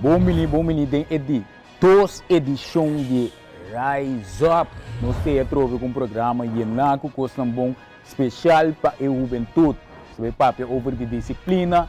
Bon bini, bon bini den e di dos edishon di Rise Up. Nos te atrobe ku un programa yená ku kosnan bon spesial pa e hubentut. Nos ta bai papia over di disiplina,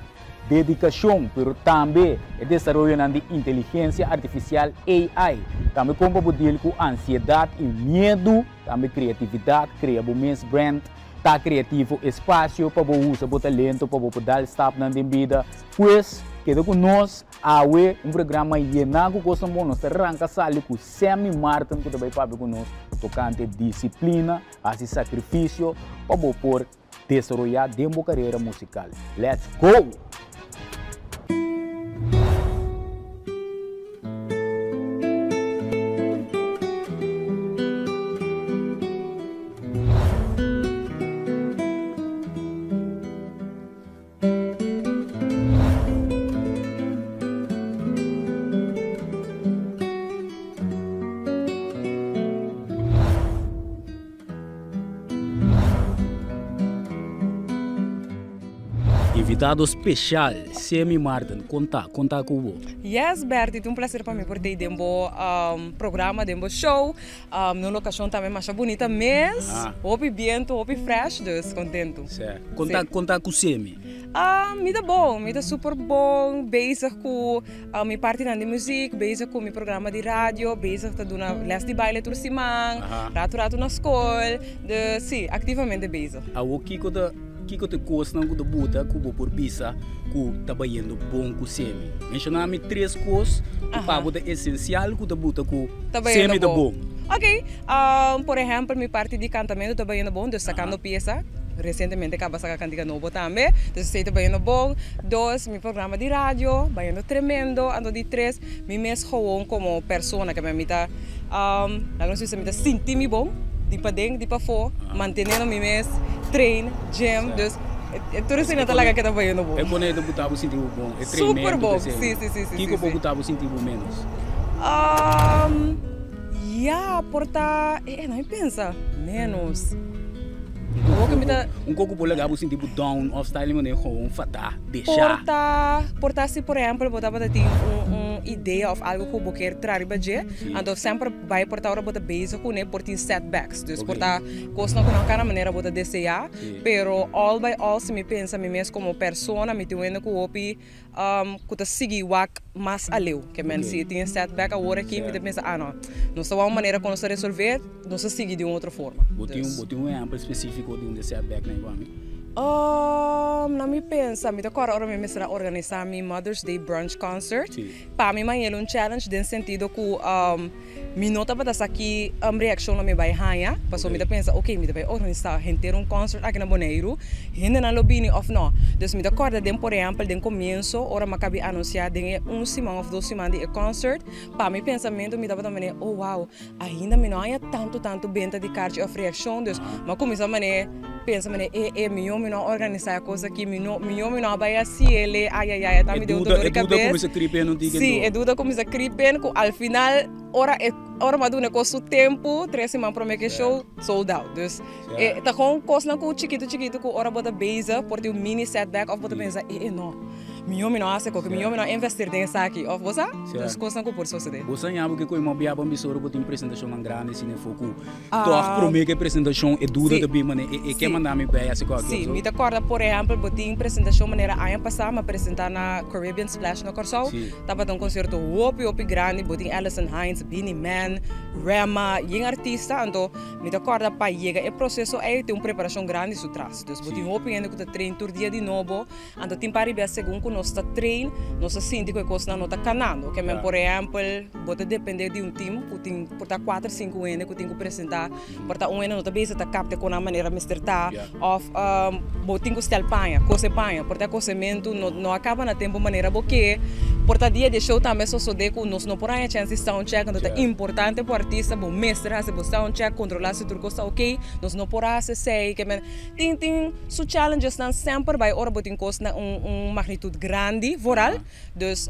dedikashon, pero tambe e desaroyonan di inteligensia artifisial, AI. Tambe kon pa bo deal ku ansiedat i miedu, tambe kreatividat, krea bo mes brand, ta kreativo, espasio pa bo usa bo talento pa bo por dal stapnan den bida. Pues, keda ku nos awe, un programa yená ku kosnan bon. Nos ta ranka sali ku Sammy Martin ku ta bai papia ku nos tokante disiplina, hasi sakrifisio pa bo por desaroyá den bo karera musikal. Let's go! Invitado special, Semi Martin, con ta? Con ta cu bo? Yes Bertie, ta un placer pa mi por ta den bo programa, den bo show. Na un locacion tambe masha bunita mes, hopi biento, hopi fresh, dus contento. Sí. Con ta, con ta cu Semi? Mi ta bon, mi ta super bon, bezig cu Mi partinan di muziek, bezig ku mi programa di radio, bezig ta duna les di baile tur siman, ratu ratu na skol, dus si, aktivamente bezig. Awor kiko ta kiko ta e kosnan ku ta buta ku bo por bisa ku ta bayendo bon ku Semi? Menshoná mi tres kos ku pa bo ta esensial ku ta buta ku Semi ta bon. Ok, por ehèmpel mi parti di kantamentu ta bayendo bon, dus sakando piesa, resientemente kaba saka kantika nobo tambe, dus esei ta bayendo bon. Dos, mi programa di radio, bayendo tremendo. Anto di tres, mi mes gewoon komo persona, ke mi ta, laga nos bisa, mi ta sinti mi bon, di paden, di pafó, manteniendo mi mes, train, gym, dus tur esei ta laga ke ta bayendo bon. E pone ta buta bo sinti bo bon, e trainmento. Super bon, si, si, si, si. Kiko por buta bo sinti bo menos? Ya, por ta, eh, no mi pensa, menos. Un koko por laga bo sinti bo down of style manera gewoon fada, desha. Por ta, por ta si por ehempel bo tabata tin un un idea of algo ku bo kier traha riba dje, anto semper bai por ta ora bo ta bezig kuné por tin setbacks. Dus por ta kosnan ku no kana manera bo ta desea, pero all by all si mi pensa mi mes komo persona mi tin wende ku hopi ku ta sigui wak mas aleu. Ke men si tin e setback awor aki mi ta pensa ah no, nos ta wak un manera ku nos ta resolve, nos ta sigui di un otro forma. Bo tin bo tin un ehempel spesifiko di un de setback nan igual mi? Na mi pensa, mi ta kòrda ora mi mester a organisá mi Mother's Day brunch concert, pa mi manera un challenge den sentido ku Mi no tabata sa ki reakshon lo mi bai haña, pasobra mi ta pensa, ok, mi ta bai organisá henter un konsert aki na Boneiru, hendenan lo bini òf no? Dus mi ta kòrda den, por ehèmpel, den komienso, ora mi a kabi anunsiá den e un siman òf dos siman di e konsert, pa mi pensamentu mi tabata manera, oh wow, ainda mi no haña tantu tantu benta di karchi òf reakshon, dus mi a kuminsá manera pensa manera, e e, mihó mi no a organisá e kos aki, mi no, mihó mi no a bai hasi el, ayayay, ta mi den un dolor di kabes. Sí, e duda kuminsá kripen ku al final ora e ora mi a duna e kos su tempu, tres siman promé ku e show, sold out. Dus e ta kon kosnan ku chikitu chikitu ku ora bo ta bezig por tin un mini setback òf bo ta pensa e e no, mihó mi no hasi koke, mihó mi no a investir den esaki òf bo sa? Dus kosnan ku por sosodé. Bo sa ña bo ke koe mò bia bo misora bo tin presentashonnan grandi asina e foku Tòg promé ku e presentashon e duda ta bin manera e ke manda mi bai hasi kòke Sí, mi ta kòrda por ehèmpel bo tin presentashon manera aña pasá mi a presentá na Caribbean Splash na Kòrsou. Tabata un konsierto hopi hopi grandi, bo tin Alison Hinds, Beenie Man, Rema, yen artista. Anto mi ta kòrda pa yega e proseso ei tin un preparashon grandi su tras. Dus bo tin hopi hende ku ta train tur dia di nobo. Anto tin par di bes segun ku nos ta train, nos ta sinti ku e kosnan no ta kanando. Ke men por ehèmpel, bo ta dependé di un tim ku tin por ta kuater, sinku hende ku tin ku presentá. Por ta un hende no ta bisa ta kapta kon nan manera mester ta òf bo tin ku stel paña, kose paña. Por ta e kosementu no no a kaba na tempu manera bo ke. Por ta dia di e show tambe a sosodé ku nos no por haña chèns di soundcheck, anto ta importante pa artista bo mester hasi bo soundcheck, kontrolá si tur kos ta oké. Nos no por a hasi esei. Ke men. Tin tin su challengesnan semper bai ora bo tin kos na un un magnitud Grandi vooral. Dus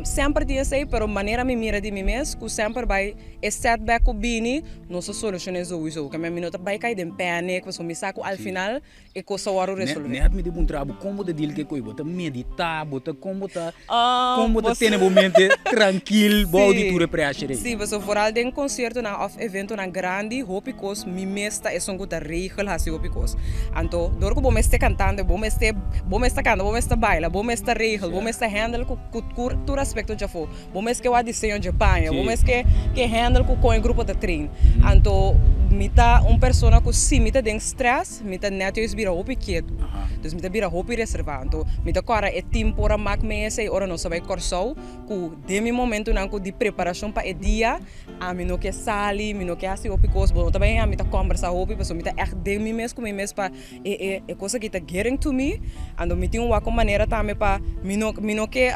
semper tin esei, pero manera mi mira di mi mes ku semper bai e setback ku bini nos ta solushon'é souiso. Ke mi no ta bai kai den panic pasobra mi sa ku al final e kos ta wòrdu resolvé. Net mi ta puntra bo kon bo ta deal ku e kos, bo ta meditá, bo ta kon bo ta kon bo ta tene bo mente trankil bou di tur e pressure ei? Sí, pasobra vooral den konsiertonan òf eventonan grandi hopi kos mi mes ta esun ku ta regel hasi hopi kos. Anto dor ku bo mester kantante, bo mester bo mes ta kanta, bo mes ta baila, bo mes ta regel, bo mes ta handle ku ku tur aspekto djafó. Bo mes ke wak diseño dje paña, bo mes ke ke handle ku kon e grupo ta train. Anto mi ta un persona ku si mi ta den stress mi ta net juist bira hopi ketu. Dus mi ta bira hopi reserva. Anto mi ta kòrda e team por a mak mi esei ora nos a bai Kòrsou ku den mi momentunan ku di preparashon pa e dia ami no ke sali, mi no ke hasi hopi kos, bo no ta bai haña mi ta kòmbersá hopi pasobra mi ta ègt den mi mes ku mi mes pa E e e cosa aki ta getting to me, anto mi tin un wak un manera tambe pa mi no mi no ke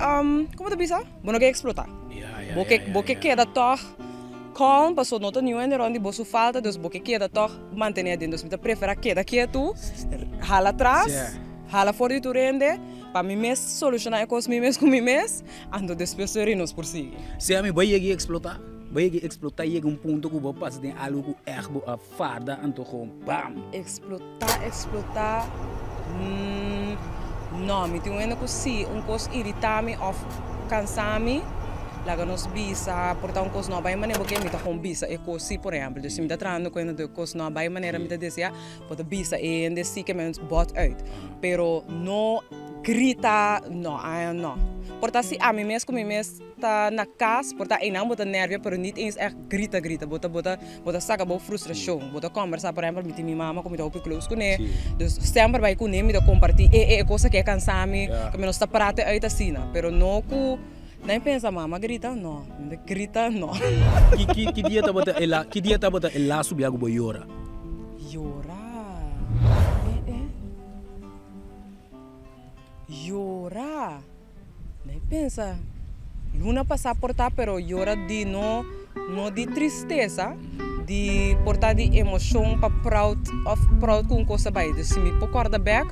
como ta bisa? Bo no ke explota. Bo ke bo ke keda tog calm paso no ta niun hende rond di bo su falta dus bo ke keda tog mantene aden. Dus mi ta prefera keda ketu, hala atras, hala for di tur hende pa mi mes soluciona e cos mi mes cu mi mes, anto despues seri nos por sigui. Sea mi bai yega explota, bai yega explota yega un punto cu bo pasa den algo cu echt bo a Farda anto gewoon bam! Explotá explotá mm no mi tin un hende ku si un kos iritá mi òf kansá mi laga nos bisa por ta un kos no a bai manera bo ke mi ta gewoon bisa e kos si por ehèmpel dus si mi ta trahando ku hende e kos no a bai manera mi ta deseá bo ta bisa e hende si ke men bòt uit pero no grita no no por ta si ami mes ku mi mes ta na kas por ta einan bo ta nervio pero nit eens ègt grita grita bo ta bo ta Bo ta saka bo frustrashon, bo ta kombersá, por ehèmpel mi tin mi mama ku mi ta hopi close kuné, dus semper bai kuné mi ta kompartí e e kos aki a kansa mi, ku mi nos ta prate uit asina, pero no ku nan pensa mama grita, no, mi ta grita no. Ki ki ki dia tabata e la ki dia tabata e lastu bia ku bo yora? Yora? E e Yora? Nan pensa, luna pasá por ta, pero yora di no, no di tristesa, di por ta di emoshon pa proud òf proud ku un kos a bai. Dus si mi por kòrda bèk,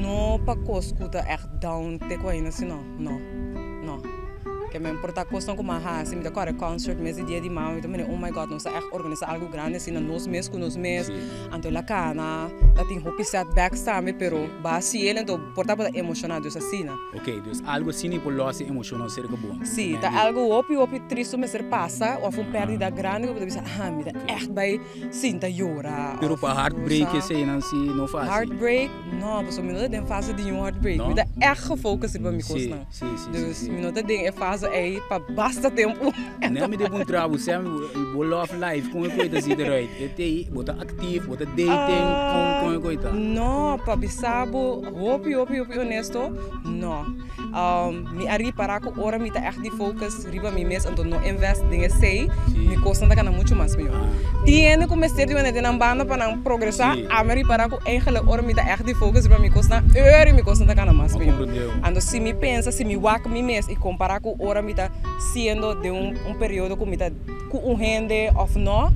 no pa kos ku ta ègt down te ku ainda si no, no, no. Ke men por ta kosnan ku mi a hasi, mi ta kòrda e concert mes di dia di mama, mi ta mira, oh my God, nos a ègt organisá algu grandi asina nos mes ku nos mes. Anto el a kana, ta tin hopi setbacks tambe, pero ba hasi el, anto por tabata emoshoná dus asina. Ok, dus algu asina i por los e emoshonnan serka bo. Sí, ta algu hopi hopi tristu mester pasa òf un pèrdida grandi ku bo ta bisa, ah, mi ta ègt bai sinta yora. Pero pa heartbreak eseinan sí no fásil. Heartbreak? No, pasobra mi no ta den fase di un heartbreak. Mi ta ègt gefocus riba mi kosnan. Dus mi no ta den e fase ei pa basta tempu. Nè mi debe un trabu, sè mi bo love life kon e koita si eruit? E te bo ta actief, bo ta dating, kon kon e koita? No, pa bisa bo hopi hopi hopi honesto, no. Mi a ripara ku ora mi ta ègt di focus riba mi mes anto no invest den esei, mi kosnan ta gana muchu mas mihó. Tin hende ku mester di wende den nan banda pa nan progresá, ami a ripara ku eigenlik ora mi ta ègt di focus riba mi kosnan, eur mi kosnan ta gana mas mihó. Anto si mi pensa, si mi wak mi mes i kompará ku ora mi ta siendo den un periodo ku mi ta ku un hende òf no,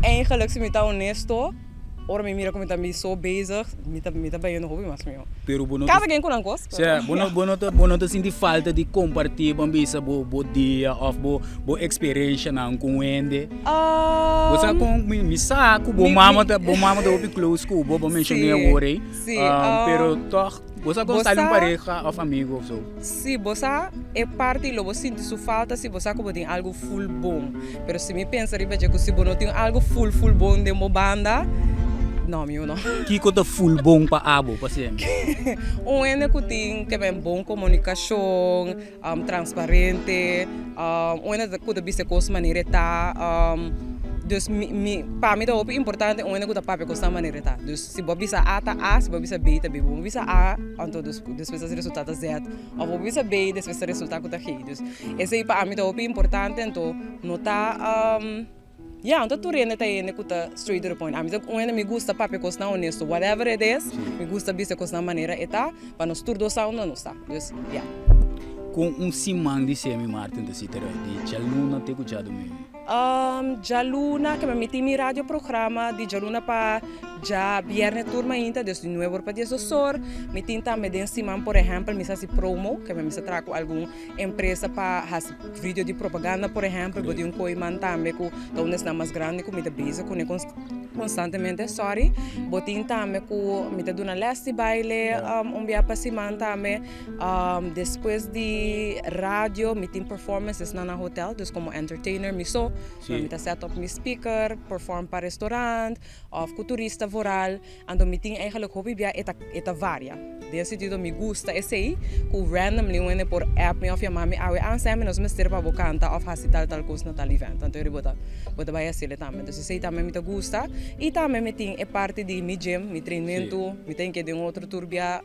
eigenlik si mi ta honesto, Ora mi mira ku mi ta mi so bezig, mi ta mi ta bayendo hopi mas mihó. Pero bo no ta. Kada ken ku nan kos. Sea, bo no bo no ta bo no ta sinti falta di kompartí bo bisa bo bo dia òf bo bo eksperenshanan ku un hende? Bo sa kon mi mi sa ku bo mama ta bo mama ta hopi close ku bo, bo menshoné awor ei. Si, Pero tòg bo sa kon sali un pareha òf amigu òf so. Si, bo sa e parti lo bo sinti su falta si bo sa ku bo tin algu ful bon. Pero si mi pensa riba dje ku si bo no tin algu ful ful bon den bo banda, no mi no. Kiko ta ful bon pa abo pa siempre? Un hende ku tin ke ben bon komunikashon, transparente, un hende ku ta bisa e kos manera e ta. Dus mi mi pa mi ta hopi importante un hende ku ta papia kos nan manera e ta. Dus si bo a bisa A ta A, si bo a bisa B ta B. Bo bisa A anto despues ta resulta ta Z. Of bo bisa B despues ta resulta ku ta G. Dus esei pa ami ta hopi importante anto no ta ya no ta tur hende ta hende ku ta straight to the point. Ami ta un hende mi gusta papia kosnan honesto whatever it is mi gusta bisa kosnan manera e ta pa nos tur dos sa unda nos ta. Dus ya. Kon un siman di Sammy Martin ta sita eruit? Di djaluna te ku djadumingu. Djaluna, ke mi tin mi radio programa di djaluna pa djabierne tur mainta, dus di nuebe or pa diesdos or. Mi tin tambe den siman, por ehempel, mi sa hasi promo, ke mi sa traha ku algun empresa pa hasi video di propaganda, por ehempel. Bo tin un koiman tambe ku ta un esnan mas grandi ku mi ta bezig kuné konstantemente, sorry. Bo tin tambe ku mi ta duna les di baile un bia pa siman tambe. Despues di radio mi tin performances na na hotel, dus como entertainer mi so. Mi ta set up mi speaker, perform pa restaurant of cu turista vooral. Anto mi tin eigenlijk hopi bia e ta e ta varia. Den sentido mi gusta esey cu randomly un hende por app mi of yama mi awe ah Sammy nos mester pa bo canta of haci tal tal cos na tal event. Anto bo ta bo ta bay haciele tambe. Dus esey tambe mi ta gusta. Y tambe mi tin e parti di mi gym, mi trainmento, mi ta inke den otro tur bia.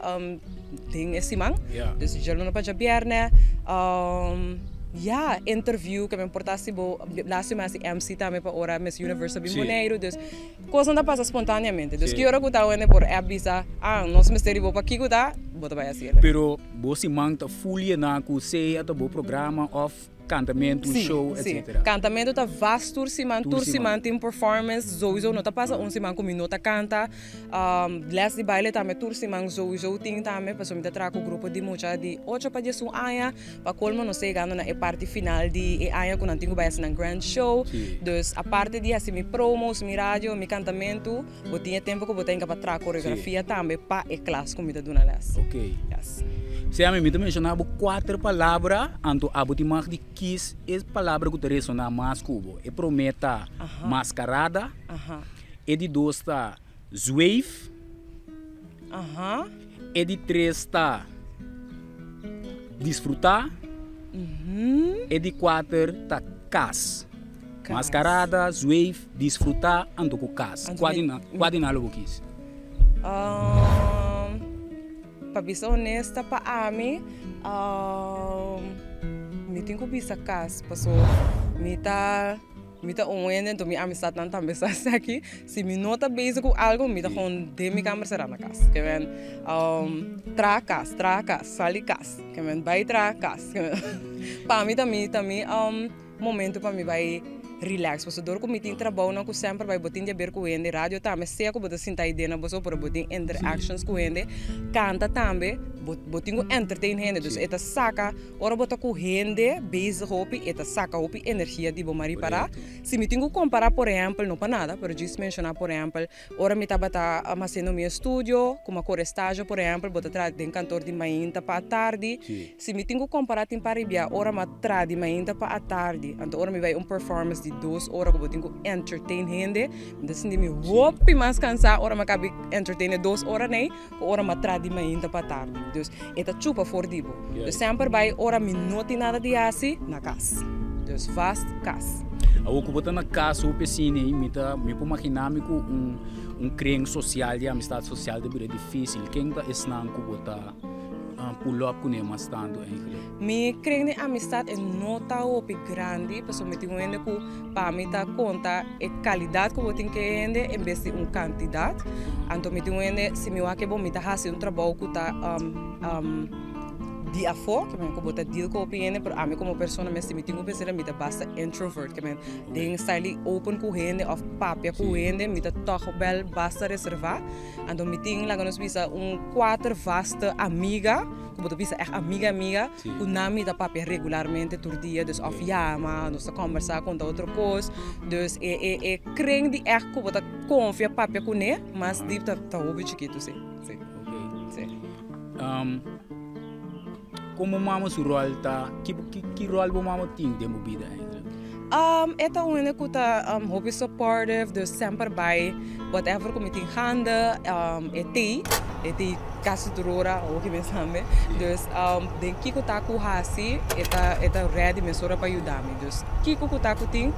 Den e siman. Dus djaluna pa djabierne. Ya, interview ke men por ta si bo laatste mi hasi MC tambe pa ora Miss Universe a bin Boneiru. Dus kosnan ta pasa spontaneamente. Dus ki ora ku ta wende por app bisa, ah, nos mester di bo pa kiko ta, bo ta bai hasiel. Pero bo siman ta full yená ku sea ta bo programa òf Kantamentu, show, Sí, etc. Kantamentu ta vast tur siman, Tur tur siman. siman tin performance, souiso no ta pasa un siman ku mi no ta kanta. Les di baile tambe tur siman souiso tin tambe, pasobra mi ta traha ku grupo di mucha di ocho pa diesun aña. Pa kolmo nos ta yegando na e parti final di e aña ku nan tin ku bai hasi nan grand show. Dus aparte di hasi mi promos, mi radio, mi kantamentu, bo tin e tempu ku bo ta hinka pa traha koreografia tambe pa e klas ku mi ta duna les. Ok. Yes. Sea mi, mi ta menshoná bo kuater palabra, anto abo tin mag di kis e palabra ku ta resoná mas ku bo. E promé ta maskarada, e di dos ta zweef, e di tres ta disfrutá, e di kuater ta kas. Maskarada, zweef, disfrutá, anto ku kas. Kua di nan, kua di nan lo bo kis? Pa bisa honesta pa ami mi tin ku bisa kas paso mi ta mi ta un hende enton mi amistadnan tambe sa esaki si mi no ta bezig ku algo mi ta gewoon den mi kamer sera na kas ke men traha kas traha kas sali kas ke men bai traha kas ke men pa mi ta mi ta mi momento pa mi bai relax pasobra dor ku mi tin trabounan ku semper bai bo tin di haber ku hende radio tambe sea ku bo ta sinta ahi den na boso pero bo tin interactions ku hende kanta tambe bo bo tin ku entertain hende dus e ta saka ora bo ta ku hende bezig hopi e ta saka hopi energia di bo ma ripara si mi tin ku kompara por ehempel no pa nada pero djis menshona por ehempel Ora mi tabata hasiendo mi estudio, ku mi a kore stage por ehempel, bo ta traha den kantor di mainta pa atardi. Si mi tin ku kompará tin par di bia ora mi a traha di mainta pa atardi, anto ora mi bai un performance di dos ora ku bo tin ku entertain hende, mi ta sinti mi hopi mas kansá ora mi a kabi entertain e dos ora nei ku ora mi a traha di mainta pa atardi. Dus e ta chupa for di bo. Dus semper bai ora mi no tin nada di hasi, na kas. Dus vast kas. Awor ku bo ta na kas hopi asina ei, mi ta mi por magina mi ku un un kren sosial di amistad sosial ta bira difisil. Ken ta esnan ku bo ta pull up kuné mas tantu eigentlik? Mi kren di amistad e no ta hopi grandi pasobra mi tin un hende ku pa mi ta konta e kalidat ku bo tin ku e hende en bes di un kantidat. Anto mi tin un hende si mi wak e bo mi ta hasi un trabou ku ta di afó, ke men ku bo ta deal ku hopi hende, pero ami komo persona mes si mi tin ku pensá mi ta basta introvert, ke men den style di open ku hende òf papia ku hende mi ta tòg bèl basta reservá. Anto mi tin laga nos bisa un kuater vaste amiga ku bo ta bisa ègt amiga amiga ku nan mi ta papia regularmente tur dia, dus òf yama, nos ta kòmbersá konta otro kos, dus e e e kren di ègt ku bo ta konfia papia kuné mas dip ta ta hopi chikitu si si si. Komo mama su ròl ta, ki ki ròl bo mama tin den bo bida eigenlijk? E ta un hende ku ta hopi supportive, dus semper bai whatever ku mi tin gande, e tei, e tei kasi tur ora, hopi mes tambe. Dus den kiko ta ku hasi e ta e ta ready mesora pa yuda mi. Dus kiko ku ta ku tin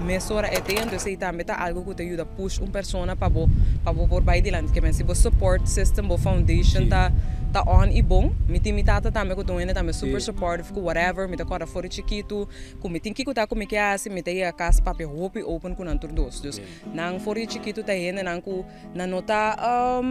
mesora e tei, entonces ei tambe ta algo ku ta yuda push un persona pa bo pa bo por bai dilanti. Ke men si bo support system, bo foundation ta. Ta on i bon. Mi tin mi tata tambe ku ta un hende tambe super supportive ku whatever. Mi ta kòrda for di chikitu ku mi tin kiko ta ku mi ke hasi, mi ta yega kas papia hopi open ku nan tur dos. Dus nan for di chikitu ta hendenan ku nan no ta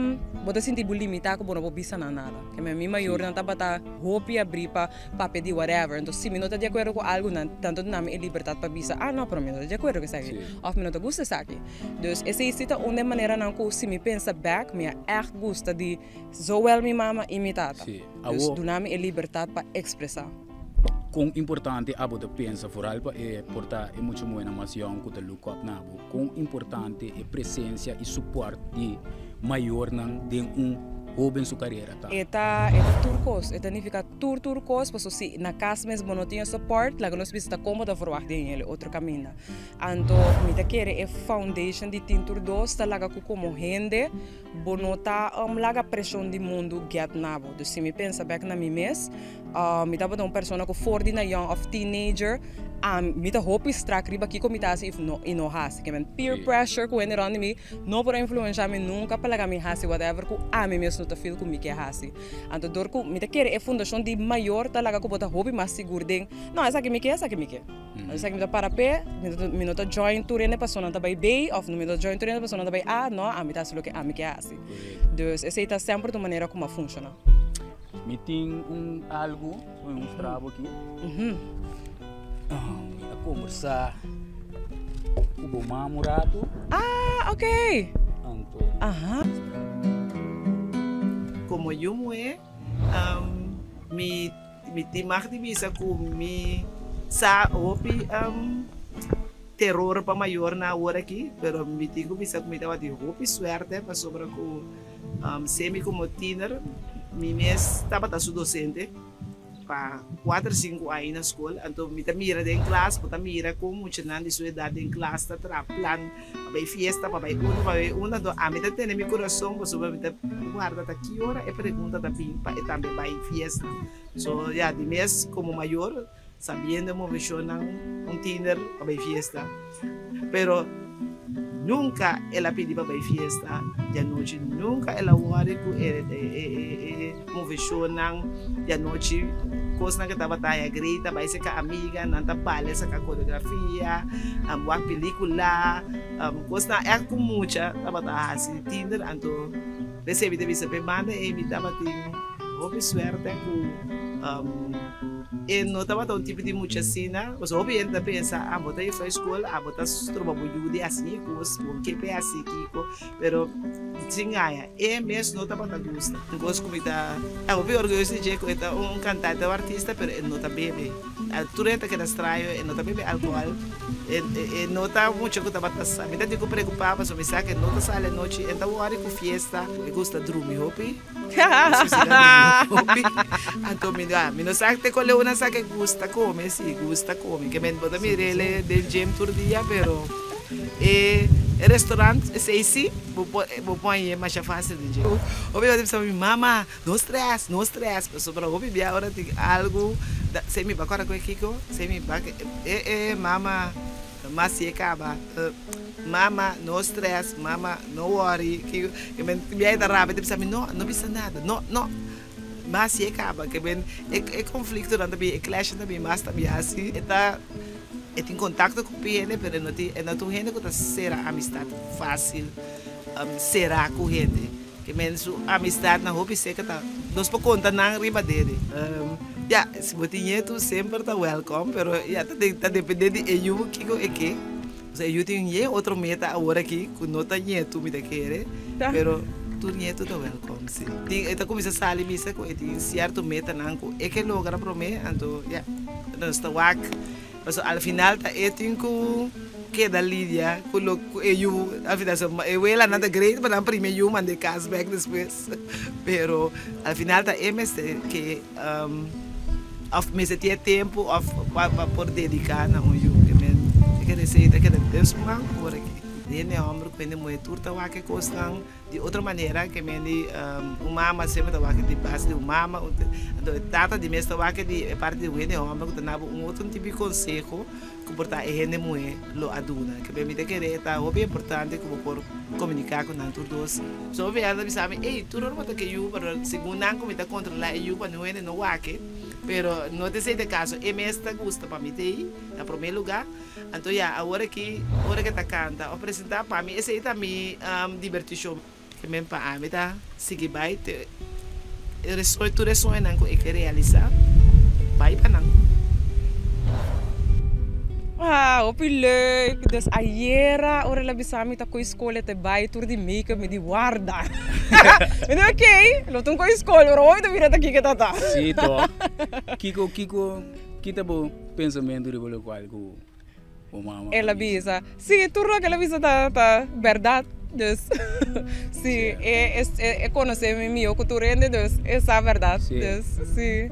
bo ta sinti bo limitá ku bo no por bisa nan nada. Ke mi mayornan tabata hopi abrí pa papia di whatever. Enton si mi no ta di akuerdo ku algu nan tanto duna mi e libertat pa bisa, ah no, pero mi no ta di akuerdo ku esaki òf mi no ta gusta esaki. Dus esei si ta un di e maneranan ku si mi pensa bèk mi a ègt gusta di Zowel mi mama i mi tata. Sí. Dus Awo. duna mi e libertat pa ekspresá. Kon importante abo ta pensa, foral pa e por ta e mucha muhénan mas yòn ku ta look up na bo, kon importante e presensia i support di mayornan den un hóben su karera ta? E ta e ta tur kos. E ta nifiká tur tur kos, pasobra si na kas mes bo no tin e support, laga nos bisa ta kon bo ta verwagt den hende otro kaminda. Anto mi ta kere e foundation di tin tur dos ta laga ku komo hende Bo no ta laga preshon di mundu get na bo. Dus si mi pensa bek na mi mes, mi tabata un persona ku for di na yòn òf teenager, mi ta hopi strak riba kiko mi ta hasi i no hasi. Ke men peer pressure ku hende rònt di mi no por a influensha mi nunka pa laga mi hasi whatever ku ami mes no ta feel ku mi ke hasi. Anto dor ku mi ta kere e fundashon di mayor ta laga ku bo ta hopi mas sigur den, no esaki mi ke, esaki mi ke. Esaki mi ta para p'e, mi no ta join tur hende pasobra nan ta bai B of mi no ta join tur hende pasobra nan ta bai A, no, ami ta hasi loke ami ke hasi. Dus esei ta semper ta un manera ku mi a funshoná. Mi tin un algu ku mi mustra bo aki. Mi a kombersá ku bo mama un ratu. Ah, ok. Anto. Aha. Komo yu muhé, mi Mi tin mag di bisa ku mi sa hopi teror pa mayornan awor aki, pero mi tin ku bisa ku mi tabatin hopi suerte pasobra ku semi komo tiner mi mes tabata su dosente pa kuater sinku aña na skol. Anto mi ta mira den klas, bo ta mira kon muchanan di su edat den klas ta traha plan pa bai fiesta, pa bai unda, pa bai unda. Anto ami ta tene mi kurason pasobra mi ta warda ta ki ora e pregunta ta bin pa e tambe bai fiesta. So ya, di mes komo mayor, sabiendo e moveshonnan un tiner pa bai fiesta. Pero nunka el a pidi pa bai fiesta di anochi, nunka el a wòri ku e e moveshonnan di anochi, kosnan ku tabata haya grita, bai seka amiga, nan ta balia saka koreografia, wak pelikula, kosnan ègt ku mucha tabata hasi tiner. Anto p'esei mi ta bisa p'e banda ei mi tabatin hopi suerte ku e no tabata un tipo di mucha asina, pasobra hopi hende ta pensa, ah bo ta yefrou skol, ah bo ta stroba bo yu di hasi e kos, bo ke p'e hasi kiko. Pero sin gaña, e mes no tabata gusta. Un kos ku mi ta hopi orguyoso di dje ku e ta un kantante o artista pero e no ta bebe. Tur hende ta keda straño, e no ta bebe alkohòl. E no ta mucha ku tabata sa. Mi ta tin ku preokupá pasobra mi sa ku e no ta sali anochi, e ta wòri ku fiesta. E gusta drumi hopi, e gusta drumi hopi. Anto mi mi no sa te kole una sa ku e gusta kome, si gusta kome. Ke men bo ta mir'el den gym tur dia pero. E restaurant esei si bo por bo por hañ'é masha fácil di dje. Hopi bia ta bisa mi, Mama, no stress, no stress, pasobra hopi bia ora tin algu ta sey mi ba kòrda ku e kiko, sey mi ba e e mama mas si e kaba, mama no stress, mama no worry, kiko, ke men tin bia e ta rabia e ta bisa mi, no, no bisa nada, no, no, mas si e kaba, ke men e konfliktonan ta bin, e clashnan ta bin mas ta bia asi, e ta. E tin kontakto ku hopi hende, pero e no tin, e no ta un hende ku ta sera amistat fásil, será ku hende. Ke men su amistatnan hopi seka ta, nos por konta nan riba dede. Ya, si bo tin ñetu semper ta wèlkòm, pero ya ta ta dependé di e yu kiko e ke. Pasobra e yu tin un otro meta awor aki ku no ta ñetu mi ta kere, pero tur ñetu ta wèlkòm si. Tin, e ta kuminsá sali bisa ku e tin sierto metanan ku e ke logra promé, anto ya. Nos ta wak, pasobra al final ta e tin ku keda lidia ku lo ku e yu, al final so e welanan ta great pa nan primi e yu manda e kas bek despues, pero al final ta e mester ke of mester tin e tempu of pa por dedica na un yu, e kere esei ta keda den su man por aki. Hende hòmber ku hende muhé tur ta wak e kosnan di otro manera ke men di un mama semper ta wak di base di un mama anto e tata di mes ta wak di e parti di un hende hòmber ku ta nabo un otro tipo di konseho ku por ta e hende muhé lo a duna. Ke men mi ta kere e ta hopi importante ku bo por komuniká ku nan tur dos. So hopi hende ta bisa mi, ey, tur ora bo ta ke yu, pero segun nan ku mi ta kontrolá e yu pa niun hende no wak e, pero no ta esei ta e kaso. E mes ta gusta pa mi ta ei na promé lugá. Anto ya, awor aki, ora ke ta kanta o presentá, pa mi esei ta mi dibertishon. Ke men pa ami ta sigui bai te tur e soñonan ku e ke realisá, bai pa nan. Ah, hopi leuk. Dus ayera ora el a bisa mi ta koe skol e ta bai tur di make-up mi di warda. Mi di ok, lo ta un koe skol pero hopi ta mira ta kiko ta ta. Sí toch. Kiko, kiko, kita bo pensamentu riba lokual ku bo mama El a bisa. Sí, tur loke el a bisa ta ta bèrdat. Dus, sí, e e konosé mi mihó ku tur hende, dus e sa bèrdat. Sí. Dus, sí.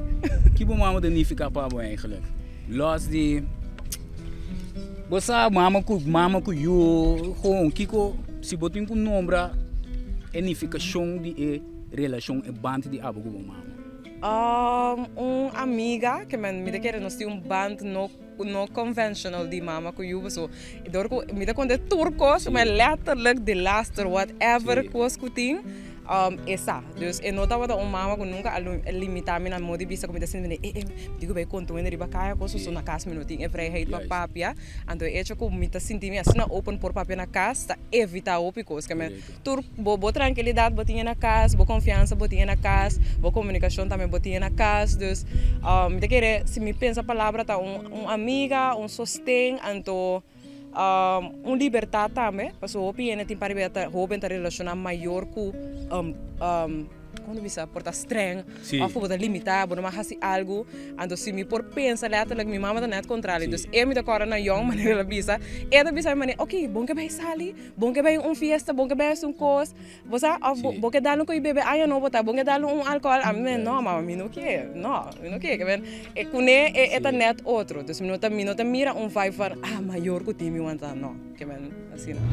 Ki bo mama ta nifiká pa bo eigenlijk? Lòs di, bo sa mama ku mama ku yu, gewoon kiko si bo tin ku nombra e nifikashon di e relashon, e band di abo ku bo mama? Un amiga ke men mi ta kere nos tin un band no no conventional di mama ku yu paso dor ku mi ta konta tur kos ma letterlijk di laster whatever kos ku tin e sa dus e no tabata un mama ku nunka a limita mi na modo di bisa ku mi ta sinti mi eh mi tin ku bai konta un hende riba kaya kos paso na kas mi no tin e vrijheid pa papia anto e hecho ku mi ta sinti mi asina open por papia na kas ta evita hopi kos ke men Tur bo bo trankilidat bo tin e na kas, bo konfiansa bo tin e na kas, bo komunikashon tambe bo tin e na kas. Dus mi ta kere si mi pensa palabra ta un un amiga, un sosten, anto un libertat tambe, pasobra hopi hende tin pariba ta hoben ta relashoná mayor ku. Kon ta bisa por ta streng of ku bo ta limita bo no mag hasi algu anto si mi por pensa letterlijk mi mama ta net kontrali dus e mi ta kòrda na yòn manera el a bisa e ta bisa mi manera ok bon ke bai sali bon ke bai un fiesta bon ke bai hasi un kos bo sa of bo ke dal un kos bebe aña nobo ta bon ke dal un alkohòl ami mi no mama mi no ke no mi no ke e kuné e ta net otro dus mi no ta mi no ta mira un vibe van ah mayor ku tin mi wanta no. Ke men asina.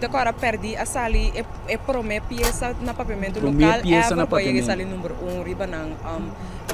Te kora perdí a sali e e promé piesa na papiamentu lokal ever ku a yega sali number un riba nan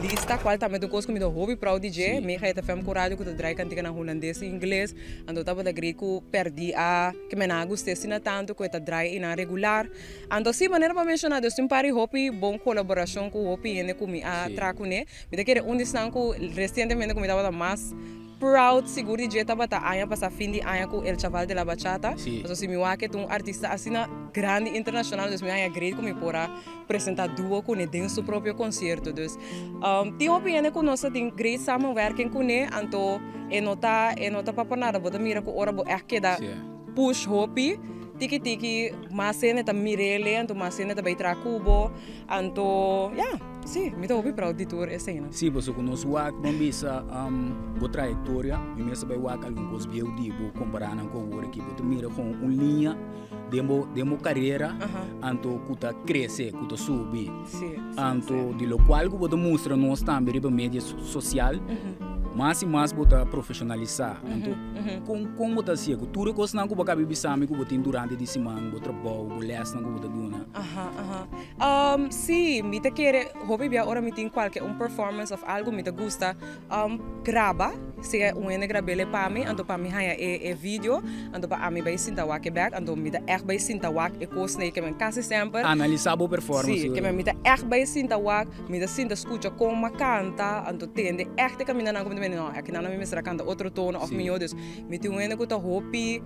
lista kual tambe ta un kos ku mi ta hopi proud di dje. Mi Hit FM ku radio ku ta drai kantikanan hulandes i ingles anto tabata grei ku perdí a ke men a gust'é asina tantu ku e ta drai einan regular. Anto si manera bo a menshoná dus tin un par di hopi bon kolaborashon ku hopi hende ku mi a traha kuné. Mi ta kere un di esnan ku resientemente ku mi tabata mas proud sigur di dje tabata aña pasá fin di aña ku El Chaval de la Bachata. Pasobra si mi wak e ta un artista asina grandi internashonal dus mi haña great ku mi por a presentá duo kuné den su propio konsierto. Dus tin hopi hende ku nos ta tin great samenwerking kuné anto e no ta e no ta pa por nada. Bo ta mira ku ora bo ègt keda push hopi. Tiki tiki mas hende ta mir'ele, anto mas hende ta bai traha ku bo, anto ya, si, mi ta hopi proud di tur eseinan. Si, pasobra ku nos wak ban bisa bo trayektoria, mi mes ta bai wak algun kos bieu di bo kompará nan ku awor aki. Bo ta mira kon un liña den bo den bo karera anto ku ta krese, ku ta subi. Anto di lokual ku bo ta mustra nos tambe riba media sosial, mas i mas bo ta profeshonalisá. Anto Kon kon bo ta hasié ku tur e kosnan ku bo a kabi bisa mi ku bo tin durante di siman, bo trabou, bo lèsnan ku bo ta duna? Aha, aha. Sí, mi ta kere hopi bia ora mi tin kualke un performance òf algu mi ta gusta graba, sea un hende grab'el e pa mi, anto pa mi haña e e video, anto pa ami bai sinta wak e bèk, anto mi ta ègt bai sinta wak e kosnan ei ke men kasi semper. Analisá bo performance. Sí, ke men mi ta ègt bai sinta wak. Mi ta sinta skucha kon m'a kanta, anto tende ègt e kamindanan ku mi ta bini, no, aki nan mi mester a kanta otro tono òf mihó. Dus mi tin un hende ku ta hopi,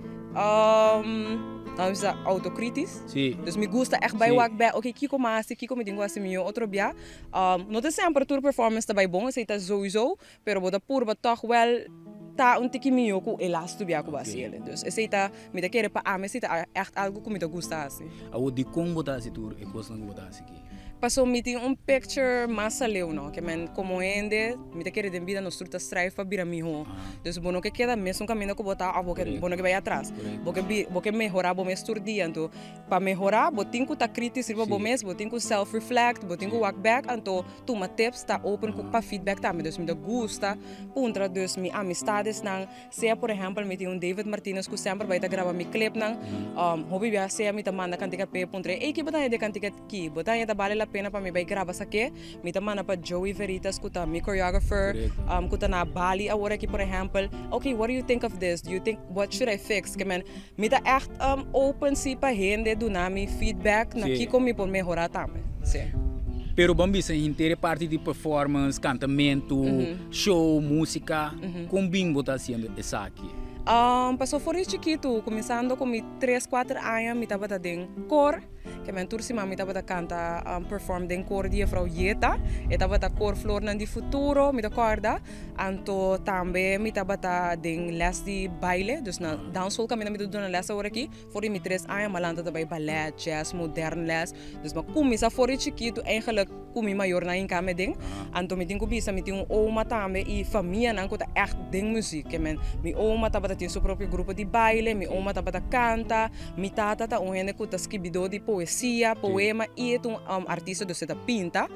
nan bisa autokritisch. Dus mi gusta ègt bai wak bèk, oke, kiko m'a hasi, kiko mi tin ku hasi mihó otro bia. No ta semper tur performance ta bai bon, esei ta souiso, pero bo ta purba tòg wèl ta un tiki mihó ku e lastu bia ku bo hasi el'e. Dus esei ta, mi ta kere pa ami esei ta ègt algu ku mi ta gusta hasi. Awor, dikon bo ta hasi tur e kosnan ku bo ta hasi aki? Paso mi tin un picture mas aleu no, ke men komo hende mi ta kere den bida nos tur ta strive pa bira miho. Dus bo no ke keda mesun kaminda ku bo ta of bo ke bo no ke bai atras. Bo ke bo ke mehora bo mes tur dia. Anto pa mehora bo tin ku ta kritis riba bo mes, bo tin ku self reflect, bo tin ku wak bek anto tuma tips, ta open ku pa feedback tambe. Dus mi ta gusta puntra dus mi amistadesnan. Sea por ehempel mi tin un David Martinez ku semper bai ta graba mi clipnan, hopi bia sea mi ta manda kantika p'e puntra e, ey ki bo ta haña di e kantika ki? Bo ta haña ta bale la pena pa mi bai graba esaki? Mi ta manda pa Joey Veritas ku ta mi choreographer ku ta na Bali awor aki por ehempel, ok what do you think of this? Do you think what should I fix? Ke men mi ta ègt open si pa hende duna mi feedback na kiko mi por mehora tambe, si. Pero bo a bisa henter e parti di performance, kantamentu, Show, músika, kon bin bo ta hasiendo esaki? Paso for di chikitu, kuminsando ku mi tres, kuater aña mi tabata den kor, ke men tur siman mi tabata kanta, perform den kor di Jefrouw Jeta, e tabata kor Flornan di Futuro, mi ta kòrda. Anto tambe mi tabata den lès di baile, dus na dansschool kaminda mi ta duna lès aworakí. For di mi tres aña malanta ta bai ballet, jazz, modern les. Dus mi a cuminsa for di chikitu eigenlijk cu mi mayornan hinca mi den. Anto mi tin cu bisa mi tin un oma tambe y famianan cu ta echt den muziek. Ke men mi oma tabata tin su propio grupo di baile, mi oma tabata canta, mi tata ta un hende cu ta skibidor di poesia, poema y e ta un artista dus e ta pinta.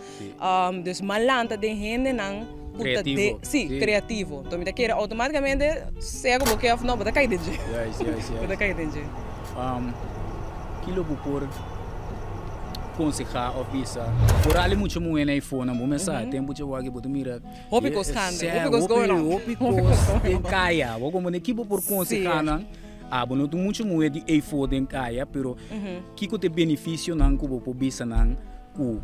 Dus malanta den hendenan ku ta de, si, kreativo. Enton mi ta kere outomaticamente sea ku bo ke òf no, bo ta kai den dje. Bo ta kai den dje. Ki lo bo por konsehá òf bisa foral e mucha muhé na e fonan? Bo mester sa e tempu dje wak bo ta mira Hopi kos gande, hopi kos going on. Hopi kos den kaya. Bo komprende? Ki bo por konsehá nan? Abo no ta un mucha muhé di eyfo den kaya, pero kiko ta e benefisionan ku bo por bisa nan ku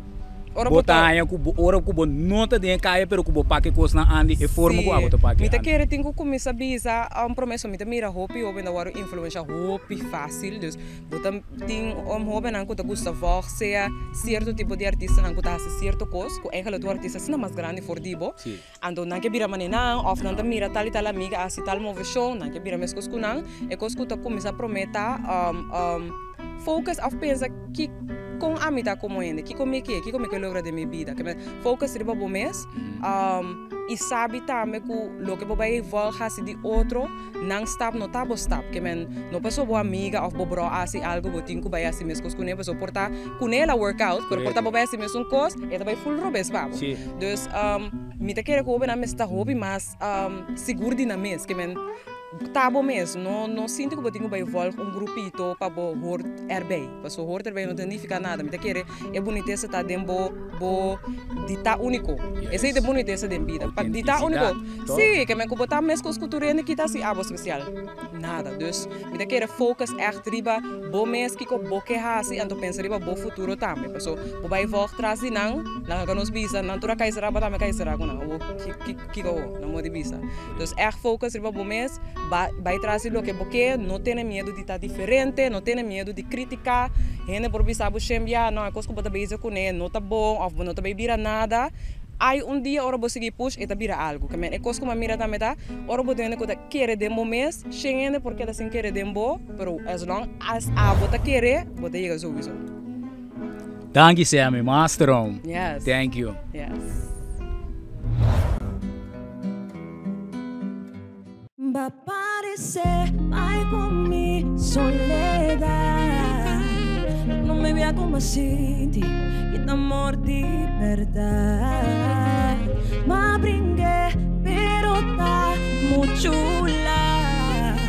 bo ta haña ku bo ora ku bo no ta den e kaya pero ku bo pake kosnan andi e forma ku abo ta pake andi. Mi ta kere tin ku kuminsá bisa un promesa mi ta mira hopi hoben ta wòrdu influenshá hopi fásil dus bo ta tin un hobennan ku ta gusta vòg sea sierto tipo di artistanan ku ta hasi sierto kos ku eigentlik tur artista asina mas grandi for di bo anto nan ke bira manera nan òf nan ta mira tal i tal amiga a hasi tal moveshon nan ke bira meskos ku nan e kos ku ta kuminsá promé ta Focus of pensa ki kon ami ta komo hende, kiko mi ke, kiko mi ke logra den mi bida. Ke men focus riba bo mes i sabi tambe ku loke bo bai volg hasi di otro, nan stap no ta bo stap. Ke men no pasobra bo amiga of bo bro a hasi algu bo tin ku bai hasi meskos kuné, pasobra por ta kuné el a work out, pero por ta bo bai hasi mesun kos e ta bai ful robes pa bo. Dus mi ta kere ku hobennan mester ta hopi mas sigur di nan mes. Ke men. Ta bo mes, no no sinti ku bo tin ku bai volg un grupito pa bo hort erbij. Paso hort erbij no ta nifiká nada. Mi ta kere e bunitesa ta den bo bo di ta úniko. Esei ta e bunitesa den bida. Pa di ta úniko. Sí, ke men ku bo ta meskos ku tur hende kita hasi abo spesial? Nada. Dus mi ta kere focus ègt riba bo mes, kiko bo ke hasi, anto pensa riba bo futuro tambe. Paso bo bai volg tras di nan, laga nos bisa, nan tur a kai será, bo tambe a kai será ku nan. Awor kiko awor? Nan moda di bisa. Dus ègt focus riba bo mes, bai tras di loke bo ke, no tene miedu di ta diferente, no tene miedu di critica, hende por bisa bo shen bia, no e kos ku bo ta bezig kuné no ta bon òf bo no ta bai bira nada, ai un dia ora bo sigui push e ta bira algu. Ke men e kos ku mi a mira tambe ta, ora bo tin hende ku ta kere den bo mes, shen hende por keda sin kere den bo, pero as long as abo ta kere, bo ta yega souiso. Danki Sammy, masteron. Yes. Thank you. Yes. Ba parece bai cu mi soledad No me vea como sinti Kita amor di berdad Ma bringue pero ta mucho laat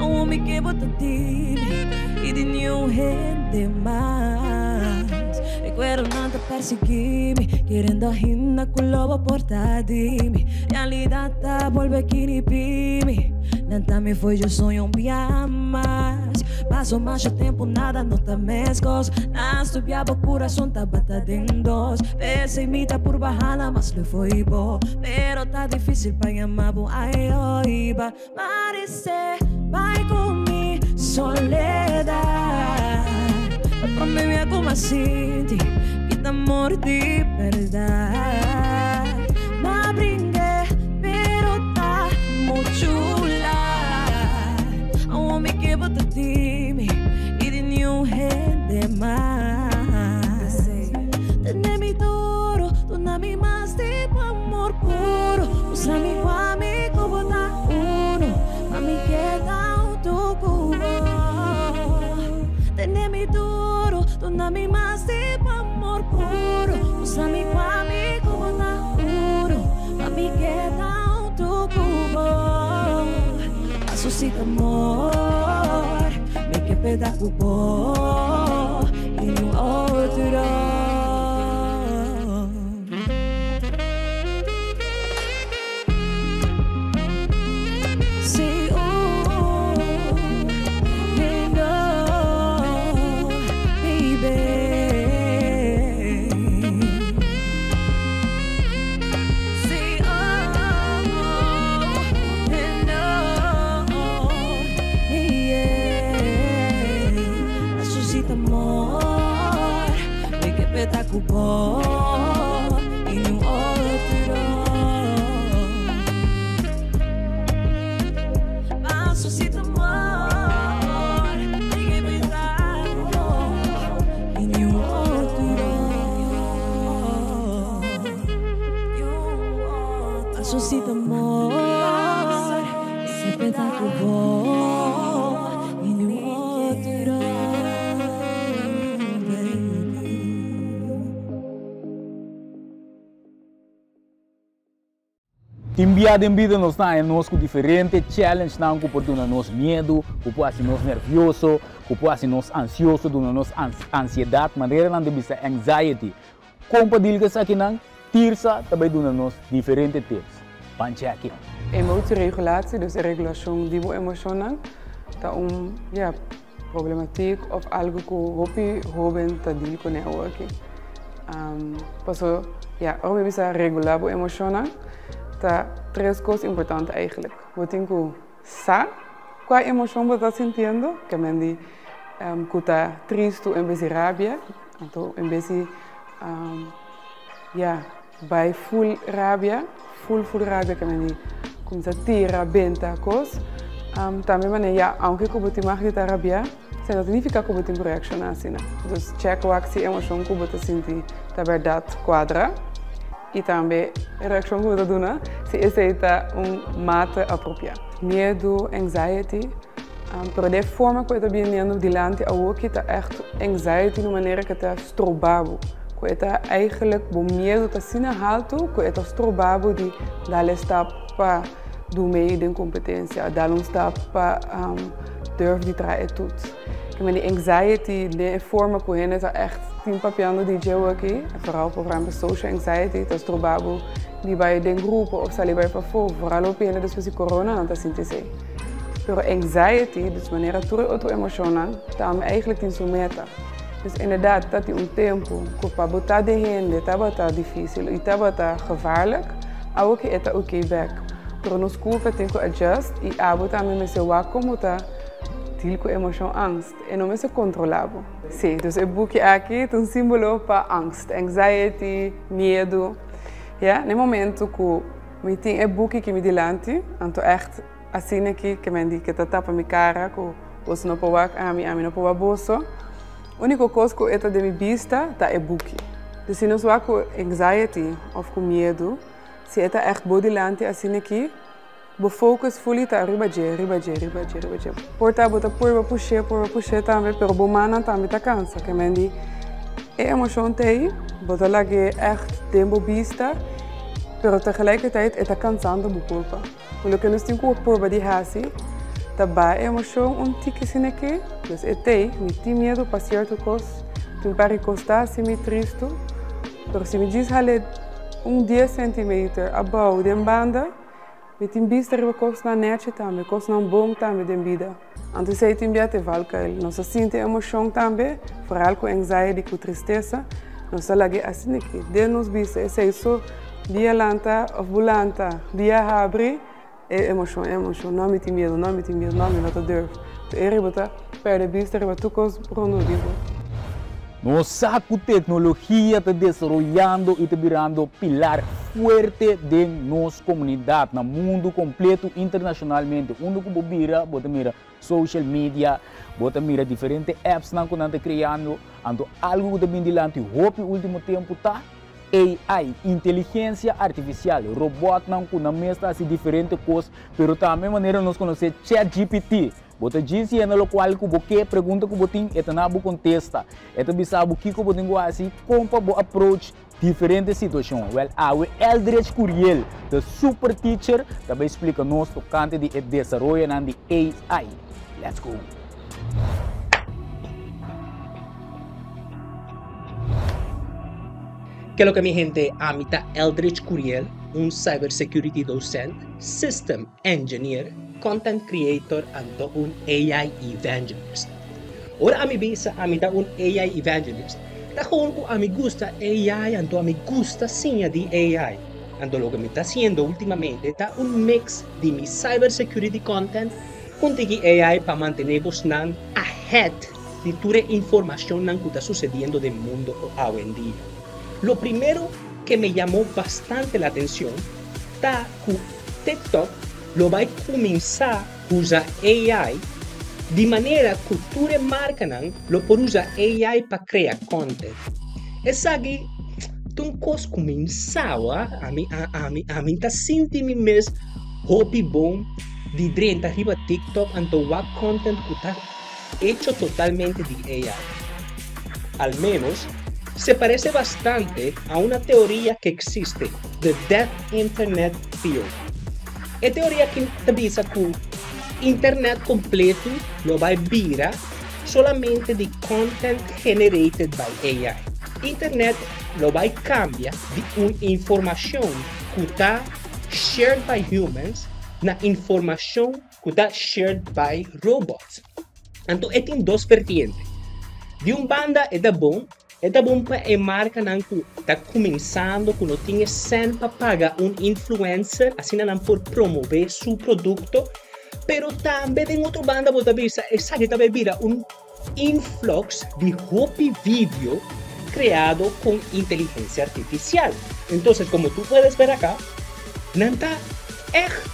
Awo mi ke bo ta di mi Y di niun hende mas Recuerdonan ta persigui mi Keriendo ahinda cu lo bo por ta di mi Realidad ta bolbe kinipí mi Lanta mi fo'i dje soño un bia mas Paso masha tempo nada no ta meskos Nan stubia bo kurason tabata den dos P'esei mi ta purba hala mas leu fo'i bo Pero ta dificil pa yama bo ayo Iba paresé bai ku mi soledad Ta prome bia ku m'a sinti ki ta amor di berdad M'a bring'é pero ta muchu lat Awor mi ke bo ta di mi i di niun hende mas. mi mas di bo amor puro. Mustra mi ku ami ku bo ta uno, pa mi keda huntu ku bo. Tene mi duro, duna mi mas di bo amor puro. Mustra mi ku ami ku bo ta uno, pa mi keda huntu ku bo. Paso si ta amor, mi ke peda ku bo i niun otro. Sí, me no, baby. Sí, oh, me no, yeah. Paso si ta amor, mi ke peda ku bo i niun otro. Paso si ta amor, mi ke peda ku bo i niun otro. Paso si ta amor, mi ke peda ku bo i niun otro, baby. Tin bia den bida nos ta haña nos ku diferente challengenan ku por duna nos miedu, ku por hasi nos nervioso, ku por hasi nos ansioso, duna nos ansiedat, manera nan ta bisa anxiety. Kon pa deal ku esakinan? Tirsa ta bai duna nos diferente tips. Ban check it! Emotieregulatie, dus e regulashon di bo emoshonnan, ta un, ja, problematiek of algu ku hopi hoben ta deal kuné awoki. Paso, ja, ora mi bisa regulá bo emoshonnan, ta tres kos importante eigentlik. Bo tin ku sa kua emoshon bo ta sintiendo, ke men di ku ta tristu en bes di rabia, anto en bes di, ja, bai full rabia, full full rabia ke men di kuminsá tira, benta kos. Tambe manera ya aunke ku bo tin mag di ta rabiá, esei no signifiká ku bo tin ku reakshoná asina. Dus chèk wak si emoshon ku bo ta sinti ta bèrdat kuadra i tambe e reakshon ku bo ta duna si esei ta un mate apropiá. Miedu, anxiety, pero den e forma ku e ta biniendo dilanti awoki ta ègt anxiety na un manera ku ta stroba bo, ku e ta eigenlijk bo miedu ta asina haltu ku e ta stroba bo di dal e stap pa do mee den kompetensia, dal un stap pa durf di traha e toets. Ke men di anxiety den e forma ku hende ta ègt tin papiando di dje awoki, vooral por ehempel social anxiety ta stroba bo di bai den grupo òf sali bai pafó, vooral hopi hende despues di corona nan ta sinti esei. Pero anxiety, dus manera tur e otro emoshonnan, tambe eigenlijk tin su meta. Dus inderdaad ta tin un tempu ku pa bo ta den hende tabata difísil i tabata gevaarlijk, awoki e ta oké bèk. Pero nos kurpa tin ku adjust i abo tambe mester wak kon bo ta deal ku emoshon angst. E no mester kontrolá bo. Sí, dus e buki aki ta un símbolo pa angst, anxiety, miedu. Ya, na e momentu ku mi tin e buki aki mi dilanti, anto ègt Asina ki ke men di ke ta tapa mi kara ku boso no por wak ami, ami no por wak boso. Uniko kos ku e ta den mi bista ta e buki. Dus si nos wak ku anxiety of ku miedu, si e ta ègt bo dilanti asina ki, bo focus fuli ta riba dje, riba dje, riba dje, riba dje. Por ta bo ta purba push'é, purba push'é tambe, pero bo mannan tambe ta kansa. Ke men di e emoshon ta ei, bo ta lag'é ègt den bo bista, pero tegelijkertijd e ta kansando bo kurpa. Loke nos tin ku purba di hasi ta baha e emoshon un tiki asin'aki. Dus e t'ei, mi tin miedu pa sierto kos, tin un par di kos ta hasi mi tristu, pero si mi djis hal'é un dies sentimeter abou den banda, mi tin bista riba kosnan nèchi tambe, kosnan bon tambe den bida. Anto esei tin bia te valkuil. Nos ta sinti emoshon tambe, vooral ku anxiety ku tristesa, nos ta lag'é asin'aki den nos bista. Esei so dia lanta òf bo lanta, dia habri, e emoshon, e emoshon, no mi tin miedu, no mi tin miedu, no mi no ta durf. Te eri bo ta pèrdè bista riba tur kos rondó di bo. Nos sa ku teknologia ta desaroyando i ta birando pilar fuerte den nos komunidat, na mundu kompletu, internashonalmente. Unda ku bo bira, bo ta mira social media, bo ta mira diferente appsnan ku nan ta kreando. Anto algu ku ta bin dilanti hopi ultimo tempu ta. AI, inteligensia artifisial, robòtnan ku nan mes ta hasi diferente kos, pero tambe manera nos konosé ChatGPT. Bo ta djis yena lokual ku bo ke, pregunta ku bo tin, e ta na bo kontesta. E ta bisa bo kiko bo tin ku hasi, kon pa bo approach diferente situashon. Wèl, awe Eldridge Curiel, the super teacher, ta bai splika nos tokante di e desaroyonan di AI. Let's go! Ke loke mi hente, ami ta Eldridge Curiel, un cybersecurity docent, system engineer, content creator anto un AI evangelist. Ora ami bisa ami ta un AI evangelist, ta gewoon ku ami gusta AI anto ami gusta siña di AI. Anto loke mi ta hasiendo ultimamente ta un mix di mi cybersecurity content ku tiki AI pa mantene bosnan ahead di tur e informacionnan cu ta sucediendo den mundo awendia. Lo primero que me llamó bastante la atencion ta cu TikTok lo bay cuminsa usa AI di manera cu tur e marcanan lo por usa AI pa crea content. Esaki ta un cos cu mi sawa, ami ami ami ta sinti mi mes hopi bon di drenta riba TikTok anto wak content cu ta hecho totalmente di AI. Al menos, se parece bastante a una teoria que existe, the Death Internet Theory. E teoria aki ta bisa cu internet completo lo bay bira solamente di content generated by AI. Internet lo bay cambia di un informacion cu ta shared by humans na informacion cu ta shared by robots. Anto e tin dos vertiente. Di un banda e ta bon, e ta bon pa e marcanan cu ta cuminsando, cu no tin e cent pa paga un influencer, asina nan por promove su producto, pero tambe den otro banda bo ta bisa esaki ta bay bira un influx di hopi video creado con inteligencia artificial. Entonces, como tu puedes ver acá, nan ta echt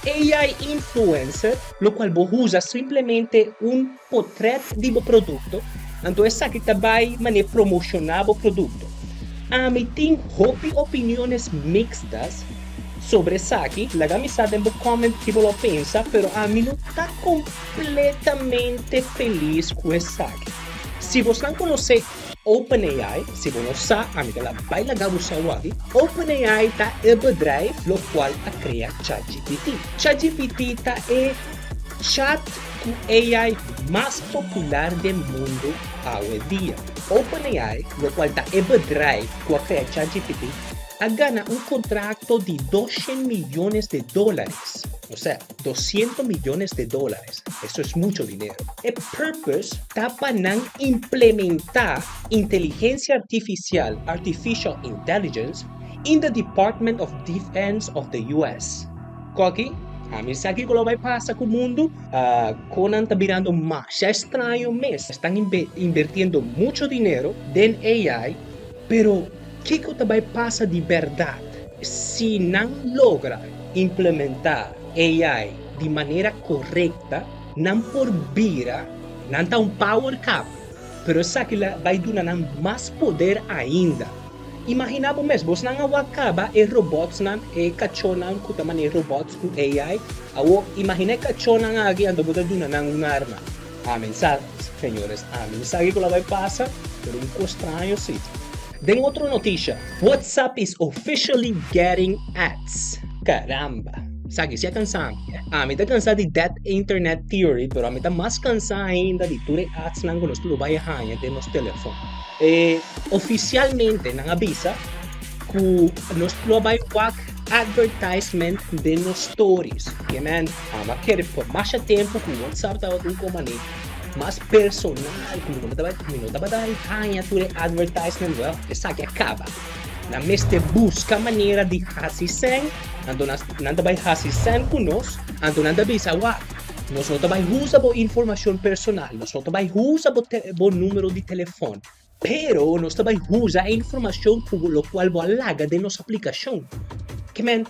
AI influencer, locual bo usa simplemente un potret di bo producto, anto esaki ta bay mane promociona bo producto. Ami tin hopi opiniones mixtas sobre esaki, laga mi sa den bo comment ki bo lo pensa, pero ami no ta completamente feliz cu esaki. Si bosnan conoce OpenAI, si bo no sa, ami ta la bay laga bo sa waki, OpenAI ta e bedrijf locual a crea ChatGPT. ChatGPT ta e chat cu AI mas popular den mundo awe dia. OpenAI, locual ta e bedrijf cu a crea ChatGPT, a gana un contrato di 200 millones de dólares. Osea, 200 millones de dólares. Eso es mucho dinero. E purpose ta pa nan implementa inteligencia artificial, artificial intelligence, in the Department of Defense of the US. Koki, ami sa kiko lo bai pasa ku mundu. Konan ta birando masha straño mes. Estan invertiendo mucho dinero den AI, pero kiko ta bai pasa di berdad si nan logra implementa AI di manera korekta? Nan por bira, nan ta un power kap, pero esaki la bai duna nan mas poder ainda. Imagina bo mes, bosnan a wak kaba e robotsnan, e kachónan ku ta manera robots ku AI. Awor, imagina e kachónan aki anto bo ta duna nan un arma. Amen sa, señores, ami no sa kiko la bai pasa, pero un kos straño si. Den otro notisha, WhatsApp is officially getting ads. Caramba! Esaki si a cansa mi. Ami ta cansa di that internet theory, pero ami ta mas cansa ainda di tur e adsnan cu nos lo bay haña den nos telefon. E oficialmente nan a bisa cu nos lo bay wak advertisement den nos stories. Ke men, ami a kere por masha tempo cu WhatsApp tabata un comani mas personal, cu mi no tabata, mi no tabata haña tur e advertisement, well, esaki a caba. Nan mester buska manera di hasi sèn, anto nan nan ta bai hasi sèn ku nos, anto nan ta bisa, Wak, nos no ta bai usa bo informashon personal, nos no ta bai usa bo te bo numero di telefòn, pero nos ta bai usa e informashon ku lokual bo a laga den nos aplikashon. Ke men,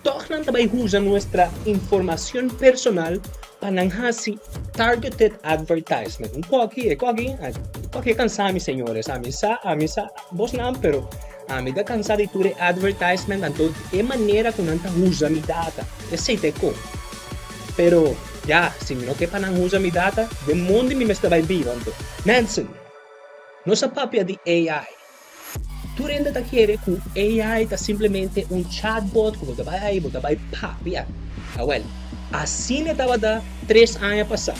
Tòg nan ta bai usa nuestra informacion personal pa nan hasi targeted advertisement. Un koki, e koki, e koki a kansa mi, señores. Ami sa, ami sa bosnan, pero Ami ta kansa di tur e advertisement anto e manera ku nan ta usa mi data. Esei ta e kon. Pero, ya, si mi no ke pa nan usa mi data, den mondi mi mester bai biba anto. Mensen, nos a papia di AI. Tur hende ta kere ku AI ta simplemente un chatbot ku bo ta bai ai, bo ta bai papia. Awel, asina e tabata tres aña pasá.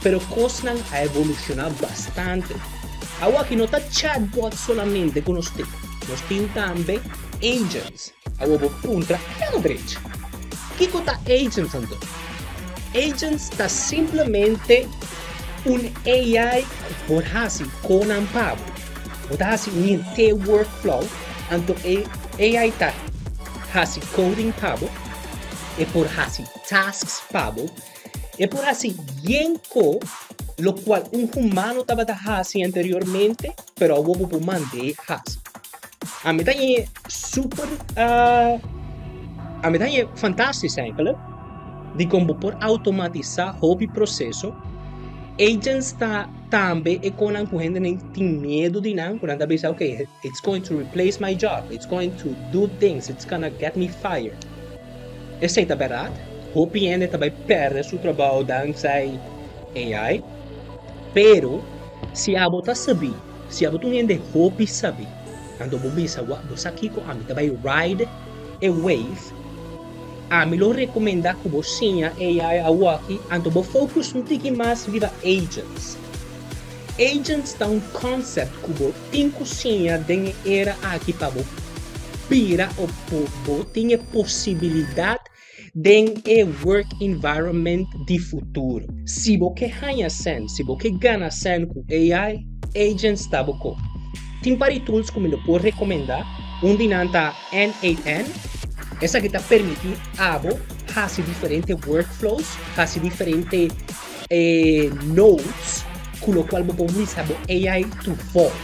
Pero kosnan a evolushoná bastante. Awaki no ta chatbot solamente ku nos tin, nos tin tambe agents. Awor bo puntra Eldridge, kiko ta agents anto? Agents ta simplemente un AI ku por hasi konan pa bo. Bo ta hasi un henter workflow, anto e AI ta hasi coding pa bo, e por hasi tasks pa bo, E por hasi yen ko lokual un humano tabata hasi anteriormente, pero awor bo por mand'é hasi. Ami ta hañ'é super, ami ta hañ'é fantastis eigenlijk, dikon bo por automatisá hopi proseso. Agents ta tambe e konan ku hendenan tin miedu di nan, ku nan ta bisa, okay, it's going to replace my job, it's going to do things, it's gonna get me fired. Esei ta bèrdat, hopi hende ta bai pèrdè su trabou danksai AI. Pero, si abo ta sabí, si abo ta un hende hopi sabí, anto bo bisa, Wak, bo sa kiko? Ami ta bai ride e wave. Ami lo rekomendá ku bo siña AI awoki, anto bo focus un tiki mas riba agents. Agents ta un concept ku bo tin ku siña den e era aki pa bo bira o bo tin e posibilidat den e work environment di futuro. Si bo ke haña sèn, si bo ke gana sèn ku AI, agents ta bo ko. Tin par di tools ku mi lo por rekomendá, un di nan ta N8N, esaki ta permití abo hasi diferente workflows, hasi diferente E notes ku lokual bo por wisa bo AI to volg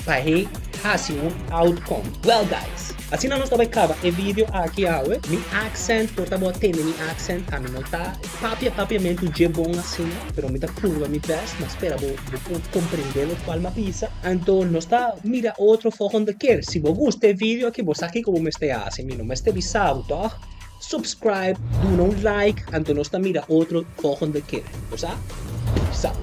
pa e hasi un outcome. Well guys, asina nos ta bai kaba e video aki awe. Mi accent, por ta bo a tende mi accent, ami no ta papia papiamentu dje bon asina, pero mi ta purba mi best, mi a spera bo bo por comprende lokual mi a bisa. Anto nos ta mira otro volgende keer. Si bo gusta e video aki, bo sa kiko bo mester hasi, mi no mester bisa bo tòg? Subscribe, duna un like, anto nos ta mira otro volgende keer. Bo sa? Peace out.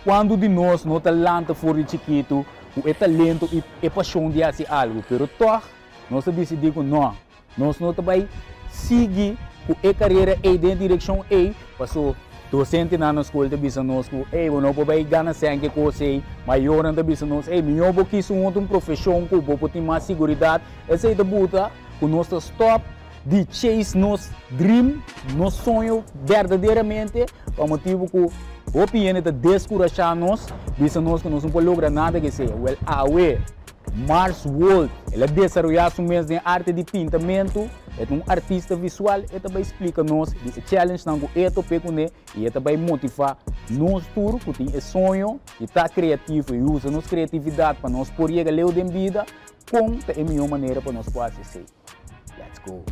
Cuantu di nos no ta lanta for di chikitu cu e talento y e pasion di haci algo, pero toch nos ta dicidi cu no, nos no ta bay sigui cu e carera ey den e direccion ey, paso docentenan na scol ta bisa nos cu ey bo no por bay gana cen ke cos ey, mayornan ta bisa nos ey mijo bo kies un otro profesion cu bo por tin mas siguridad, esey ta buta. Ku nos ta stòp di chase nos dream, nos soño berdaderamente, pa motibu ku hopi hende ta deskurashá nos, bisa nos ku nos no por logra nada ke sea. Wèl, awe Mars Wold, el a desaroyá su mes den arte di pintamentu, e ta un artista visual, e ta bai splika nos di e challengenan ku e top'é kuné i e ta bai motivá nos tur ku tin e soño di ta kreativo i usa nos kreatividat pa nos por yega leu den bida. Kon ta e mihó manera pa nos por hasi esei? Let's go!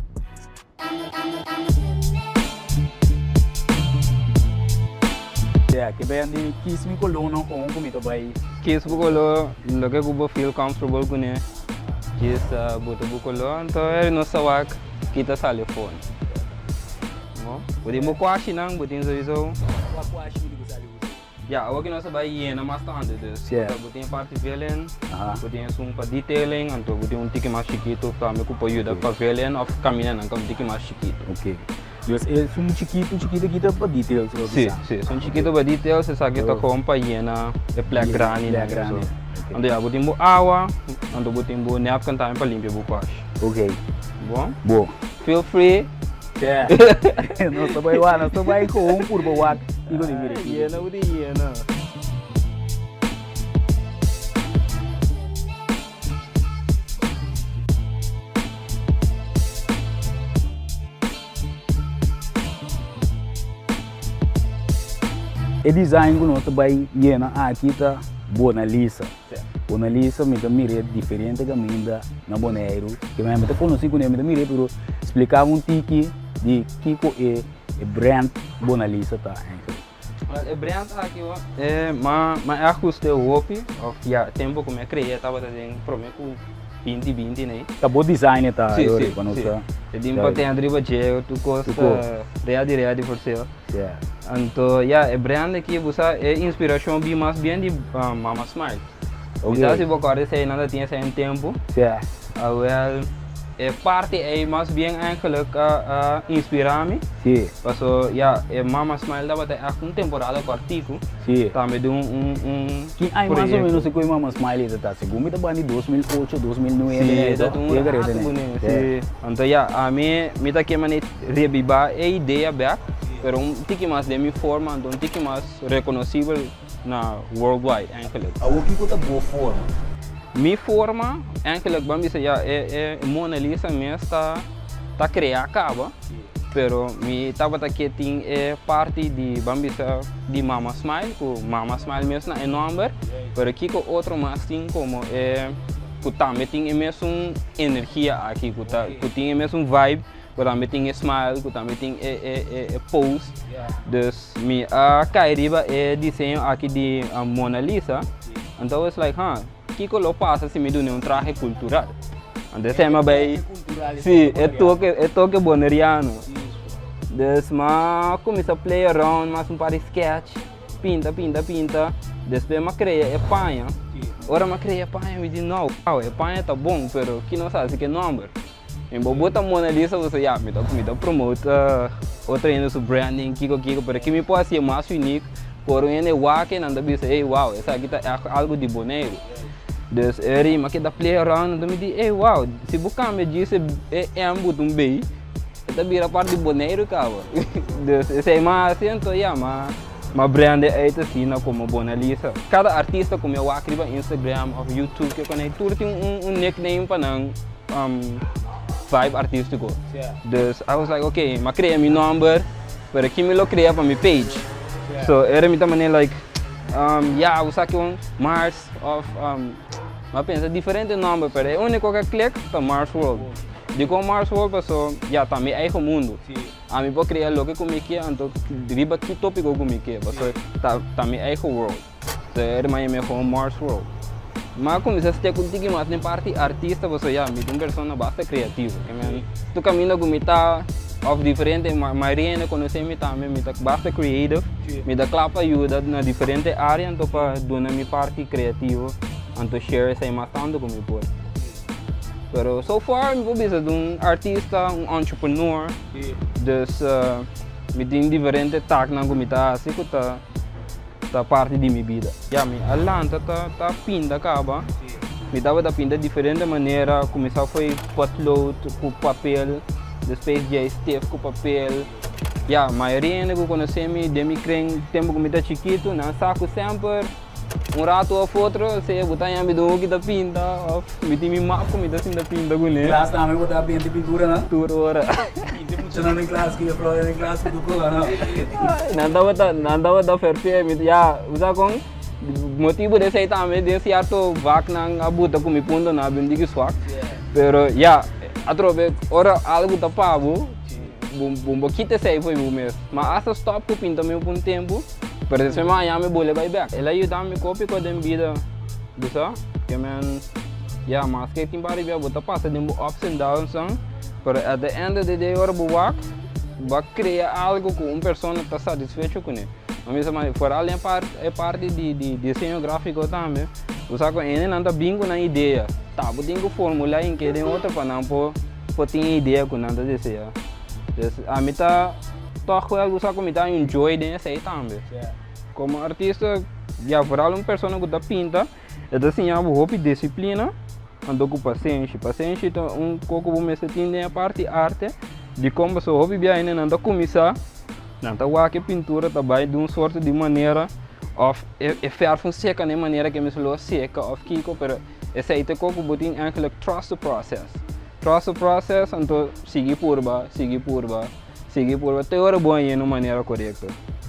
Yeah, ke bai andi kiss mi koló no on ku mi ta bai. Kiss bo koló, loke ku bo feel comfortable kuné, kiss bo ta bo koló, anto e nos ta wak kita sali afó. Bo tin bo kwashinan, bo tin sowieso. Kua kwashi mi tin ku sali usa? Ya, awor ki nos a bai yena mas tantu, dus bo tin e parti velen, bo tin esun pa detailing, anto bo tin un tiki mas chikitu tambe ku por yuda pa velen òf kaminda nan ta un tiki mas chikitu. Ok, dus esun chikitu chikitu aki ta pa details lo Si, si, esun chikitu pa details, esaki ta kon pa yena e plek grandi nan. Plek grandi. Anto ya, bo tin bo awa, anto bo tin bo napkin tambe pa limpia bo kwash. Ok. Bon? Bo. Feel free. Yeah. Nos ta bai wak, nos ta bai gewoon purba wak kiko di mira kiko. Yena bo di yena. E design ku nos ta bai yena aki ta Bona Lisa. Bona Lisa mi ta mir'é diferente kaminda na Boneiru. Ke mi ta konosí kuné, mi ta mir'é pero splika un tiki di kiko e brand Bona Lisa ta eigenlijk. Wel, e brand aki ho, e ma ma e ajuste hopi, of ya, tempo ku mi a krea tabata den prome ku. 2020, ne? Ta bo design ta, Si, Yori, si, pa nos si. ta. E tin pa ten riba dje, tur kos Tur kos. Ready, ready for sale. Anto, ja, e brand aki, bo sa, e inspirashon bin mas bien di Mama Smile. Quizás si bo kòrda esei nan ta tin esei un tempu. Awel, e parti ei mas bien eigenlijk a inspirá mi. Paso, ja, e Mama Smile tabata ègt un temporada kòrtiku. Tambe di un Ki aña mas o menos e ku e Mama Smile ei ta ta? Segun mi ta bani 2008, 2009. Si, ta un ratu kuné. Si. Anto, ja, ami mi ta ke manera rebibá e idea bèk, pero un tiki mas den mi forma, anto un tiki mas rekonosibel na worldwide eigenlijk. Awor kiko ta bo forma? Mi forma eigenlijk ban bisa ya e e Mona Lisa mes ta ta krea kaba, pero mi tabata ke tin e parti di ban bisa di Mama Smile ku Mama Smile mes na e nomber, pero kiko otro mas tin komo e ku tambe tin e mesun energia aki ku ta ku tin e mesun vibe ku tambe tin e smile ku tambe tin e e e pose. Dus Mi a kai riba e diseño aki di Mona Lisa, anto I was like, huh, kiko lo pasa si mi duna un trahe kultural? Anto esei mi a bai, si, e toke, e toke boneriano. Dus mi a kuminsá play around, mi a hasi un par di sketch, pinta, pinta, pinta, despues mi a krea e paña. Ora mi a krea e paña mi di, no, wow, e paña ta bon, pero ki nos hasi ku e nòmber? Mi bo bota Mona Lisa bo sa ya mi ta mi ta promote otro hende su branding kiko kiko pero ki mi por hacié mas unique por un hende wak e nan ta bisa ey wow esaki ta echt algo di Boneiru. Dus e rima keda play around anto mi di ey wow si bo cambia djis e M buta un B e ta bira part di Boneiru caba. Dus esey mi a haci anto ya mi a brand e uit asina como Bona Lisa. Cada artista cu mi a wak riba Instagram of YouTube kiko nan tur tin un nickname pa nan. Vibe artístiko. Dus I was like ok, m'a krea mi nòmber, pero ki mi lo krea pa mi page? So era mi ta manera like ya bo sa kion Mars òf m'a pensa diferente nòmber pero e úniko ku a klik ta Mars World. Dikon Mars World? Paso ya ta mi eigen mundu. Ami por krea loke ku mi ke anto riba ki tópiko ku mi ke paso ta mi eigen world. So era mi a yama e Mars World. Mi a kuminsá stek un tiki mas den parti artista pasobra ya mi ta un persona basta kreativo. Ke men tur kaminda ku mi ta òf diferente mayoria hende konosé mi tambe mi ta basta creative. Mi ta kla pa yuda na diferente área anto pa duna mi parti kreativo anto share esei mas tantu ku mi por. Pero so far mi por bisa ta un artista, un entrepreneur. Dus mi tin diferente taknan ku mi ta hasi ku ta. Ta parti di mi bida. Ya mi a lanta ta ta pinta kaba. Mi tabata pinta diferente manera, kuminsá fo'i potlood ku papel, despues djei stif ku papel. Ya, mayoria hende ku konosé mi den mi kren tempu ku mi ta chikitu, nan sa ku semper un ratu òf otro sea bo ta haña mi den un hoki ta pinta òf mi tin mi map ku mi ta sinta pinta kuné. Klas tambe bo ta pinta pintura nan? Tur ora. Pinta muchanan den klas ku juffrouw den klas ku tur kola no. Nan tabata nan tabata ferfé mi ya bo sa kon motibu di esei tambe den sierto vaknan a buta ku mi punto nan a bin diki swak pero ya atrobe ora algu ta pa bo bo bo kita esei fo'i bo mes ma asta stop ku pinta mi por un tempu pero despues mi a haña mi bole bai bek el a yuda mi kopi ku den bida bo sa ke men ya maske tin bari bia bo ta pasa den bo ups and downs nan pero at the end of the day ora bo wak Bo a krea algo ku un persona ta satisfecho kuné. Mi a bisa ma foral den e parti di diseño gráfiko tambe, bo sa ku hendenan ta bin ku nan idea. Ta bo tin ku formulá en ke den otro pa nan por por tin e idea ku nan ta deseá. Dus ami ta tòg wèl bo sa ku mi ta enjoy den esei tambe. Komo artista, ya foral un persona ku ta pinta, e ta siña bo hopi disiplina. Anto ku pasenshi. Pasenshi ta un kos ku bo mester tin den e parti arte dikon pasobra hopi bia hende nan ta kuminsá nan ta wak e pintura ta bai di un sorto di manera òf e fèrf un seka na e manera ku e mester lo a seka òf kiko pero esei ta e kos ku bo tin eigenlijk trust the process. Trust the process anto sigui purba sigui purba sigui purba te ora bo a yena un manera korekto.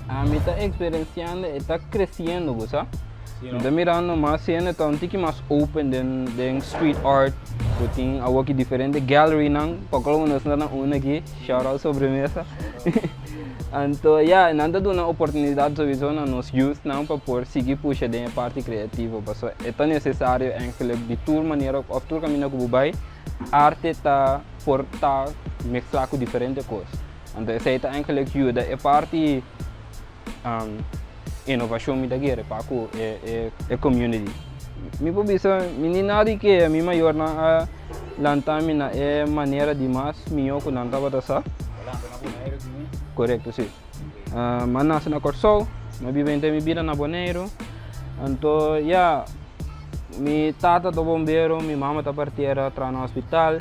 Ami ta eksperensiando e ta kresiendo bo sa. Mi ta mirando mas hende ta un tiki mas open den den street art. Bo tin awoki diferente gallerynan. Pa colmo nos ta na un aki. Shout out Sobremesa. Anto, ja, nan ta duna oportunidat sowieso na nos youth nan pa por sigui pusha den e parti kreativo. Paso e ta nesesario eigenlijk di tur manera òf tur kaminda ku bo bai, arte ta por ta mezclá ku diferente kos. Anto esei ta eigenlijk yuda e parti inovashon mi ta kere pa ku e community. Mi por bisa mi ni nada di ke mi mayornan a lanta mi na e manera di mas mihó ku nan tabata sa. Korekto, si. Mi a nase na Kòrsou, mi a biba henter mi bida na Boneiru. Anto ya, mi tata ta bombero, mi mama ta partera traha na hospital.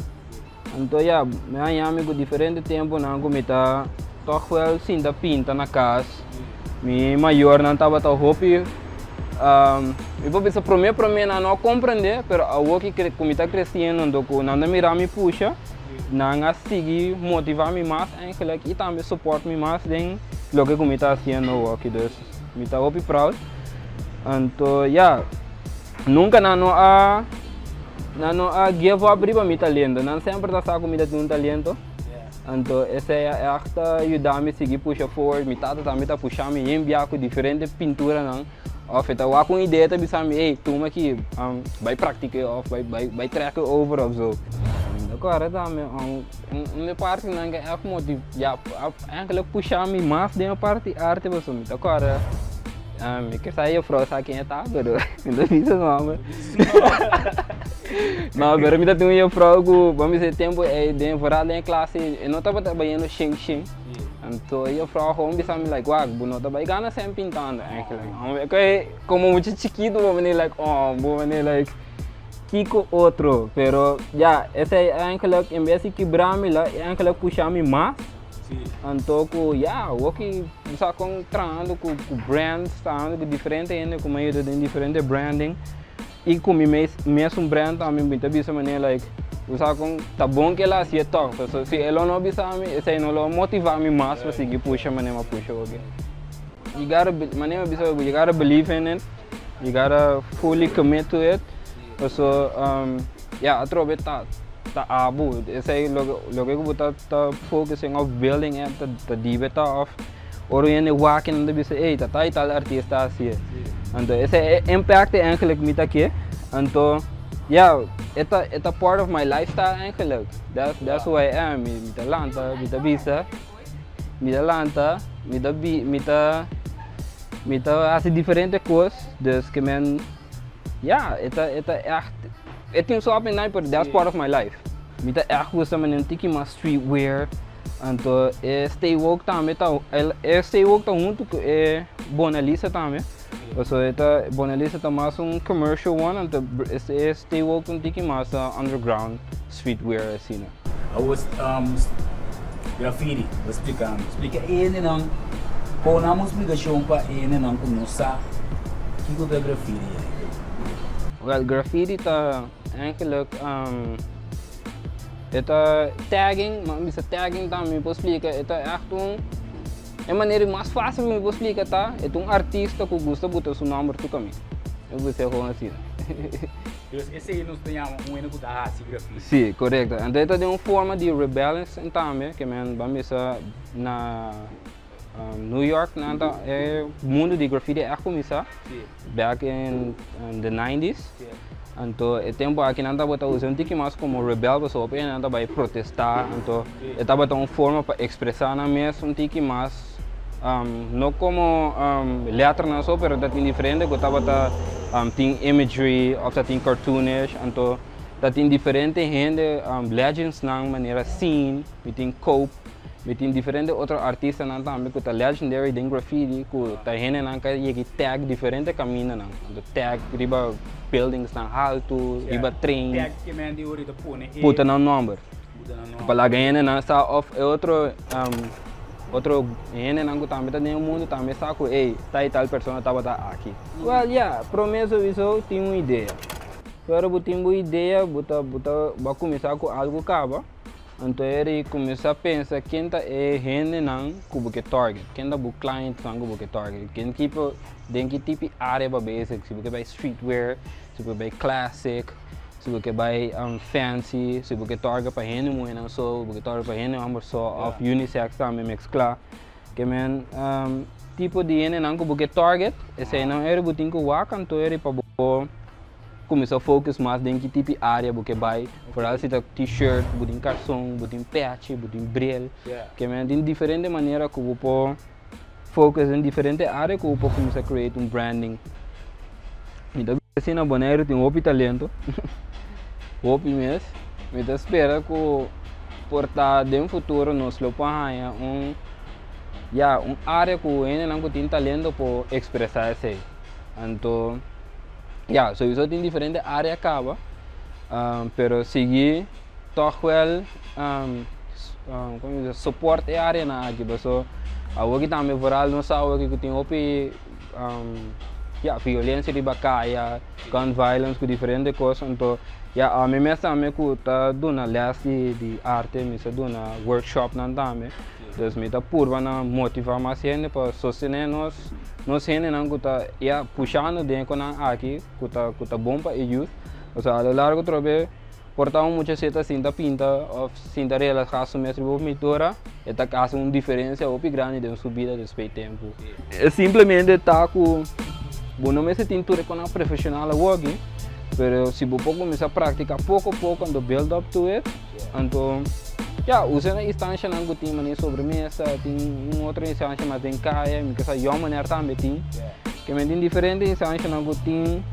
Anto ya, mi a haña mi ku diferente tempunan ku mi ta tòg wèl sinta pinta na kas. Mi mayornan tabata hopi, mi por bisa promé promé nan no a komprendé, pero awor ku mi ta kresiendo anto ku nan ta mira mi pusha, nan a sigui motivá mi mas eigenlijk i tambe support mi mas den loke ku mi ta hasiendo awor aki. Dus mi ta hopi proud. Anto ya. Nunka nan no a nan no a give up riba mi talento. Nan semper ta sa ku mi ta tin un talento. Anto esei a ègt ta yuda mi sigui pusha forward. Mi tata tambe ta pusha mi yen bia ku diferente pinturanan. Òf e ta wak un idea e ta bisa mi, ey, tuma aki, bai praktik'é òf bai bai bai trèk'é over òf zo. Mi ta kòrda tambe un un di e partinan ku a ègt motiv ya a pusha mi mas den e parti arte pasobra mi ta kòrda. Mi ke sa juffrouw sa ken e ta, pero mi ta bisa su nomber. No, pero mi ta tin un juffrouw ku bo bisa e tempu ei den vooral den e klas e no tabata bayendo shen shen. Anto e juffrouw gewoon bisa mi like wak bo no ta bai gana sèn pintando eigenlijk. Oké, komo mucha chikitu bo mane like oh bo mane like kiko otro, pero ya esei eigenlijk en bes di kibra mi la e eigenlijk pusha mi mas. Anto ku ya, awor ki bo sa kon trahando ku ku brands, trahando ku diferente hende ku mi a yuda den diferente branding i ku mi mes mesun brand tambe mi ta bisa manera like bo sa kon ta bon ku el a hasié tòg pasobra si e lo no bisa mi esei no lo motivá mi mas pa sigui pusha manera mi a pusha awor. You gotta manera mi a bisa you gotta believe in it, you gotta fully commit to it pasobra ya atrobe ta ta abo esei loke loke ku bo ta ta focusing of building e ta ta dibe ta of ora un hende wak nan ta bisa ey ta tal y tal artista a hacié anto esei e impact eigenlijk mi ta ke anto ya e ta e ta part of my lifestyle eigenlijk that's that's who I am mi ta lanta mi ta bisa mi ta lanta mi ta bi mi ta mi ta hasi diferente kos dus ke men ya e ta e ta echt e tin su up and down pero that's part of my life. Mi ta ègt gusta manera un tiki mas streetwear, anto e stay woke tambe ta e stay woke ta huntu ku e Bonalisa tambe, pasobra e ta Bonalisa ta mas un commercial one anto e stay woke ta un tiki mas underground streetwear asina. Awor graffiti, bo splika mi, splika e hendenan, pon nan un splikashon pa e hendenan ku no sa kiko ta graffiti. Well, graffiti ta. Eigenlijk e ta tagging, ma bisa tagging tambe mi por splika, e ta echt un, e manera mas fácil mi por splika ta, e ta un artista ku gusta buta su nòmber tur kaminda. Mi por bisa gewoon asina. Dus esei nos ta yama un hende ku ta hasi grafiti. Sí, korekto. Anto e ta den un forma di rebellion tambe, ke men ban bisa na New York nan ta e mundo di graffiti a kuminsá back in the nineties. Anto e tempu aki nan tabata usa un tiki mas komo rebel pasobra hopi hende nan ta bai protestá anto e tabata un forma pa ekspresá nan mes un tiki mas no komo lèternan so pero ta tin diferente ku tabata tin imagery òf ta tin cartoonish anto ta tin diferente hende legendsnan manera Scene mi tin Cope. Mi tin diferente otro artistanan tambe ku ta legendary den graffiti ku ta hendenan ka yegi tag diferente kamindanan. Anto tag riba buildingsnan haltu, riba train. Tag ke men di ori ta pone e. Puta nan nomber. Puta nan nomber. Pa laga hendenan sa of e otro otro hendenan ku tambe ta den e mundu tambe sa ku ey tal i tal persona tabata aki. Well ya, prome sowiso tin un idea. Pero bo tin bo idea bo ta bo ta bo a kuminsá ku algu kaba. Anto Eric kuminsá pensa ken ta e hendenan ku bo ke target, ken ta bo clientnan ku bo ke target, ken tipo, den ki tipo área bo a bezig, si bo ke bai streetwear, si bo ke bai classic, si bo ke bai fancy, si bo ke target pa hende muhénan so, bo ke target pa hende hòmber so òf unisex tambe mezklá. Ke men tipo di hendenan ku bo ke target, eseinan eri bo tin ku wak anto eri pa bo kuminsá focus mas den ki tipo di área bo ke bai. Foral si ta t-shirt, bo tin karson, bo tin pechi, bo tin bril. Ke men tin diferente manera ku bo por focus den diferente área ku bo por kuminsá create un branding. Mi ta bisa asina Boneiru tin hopi talento, hopi mes. Mi ta spera ku por ta den futuro nos lo por haña un, ya, un área ku hendenan ku tin talento por ekspresá esei. Anto, ya, souiso tin diferente área kaba, pero sigui tòg wèl, komo bisa, support e áreanan aki paso awoki tambe vooral nos sa awoki ku tin hopi ya, violencia riba kaya, gun violence ku diferente kos, anto ya ami mes tambe ku ta duna les di di arte mi sa duna workshopnan tambe, dus mi ta purba na motiva mas hende pa sostene nos nos hendenan ku ta ya pushando den e konan aki ku ta ku ta bon pa e youth, pasobra a lo largo trobe. Por ta un mucha si ta sinta pinta of sinta relaxa su mes riba un pintura, e ta casi un diferencia hopi grandi den su bida despues di tempo. E simplemente ta cu bo no mester tin tur e conan profesional awoki, pero si bo por cuminsa practica poco poco anto build up to it, anto ya, usa e instancianan cu tin manera sobremesa, tin un otro instancia mas den caya, mi kisa Young Meneer tambe tin, ke men tin diferente instancianan cu tin.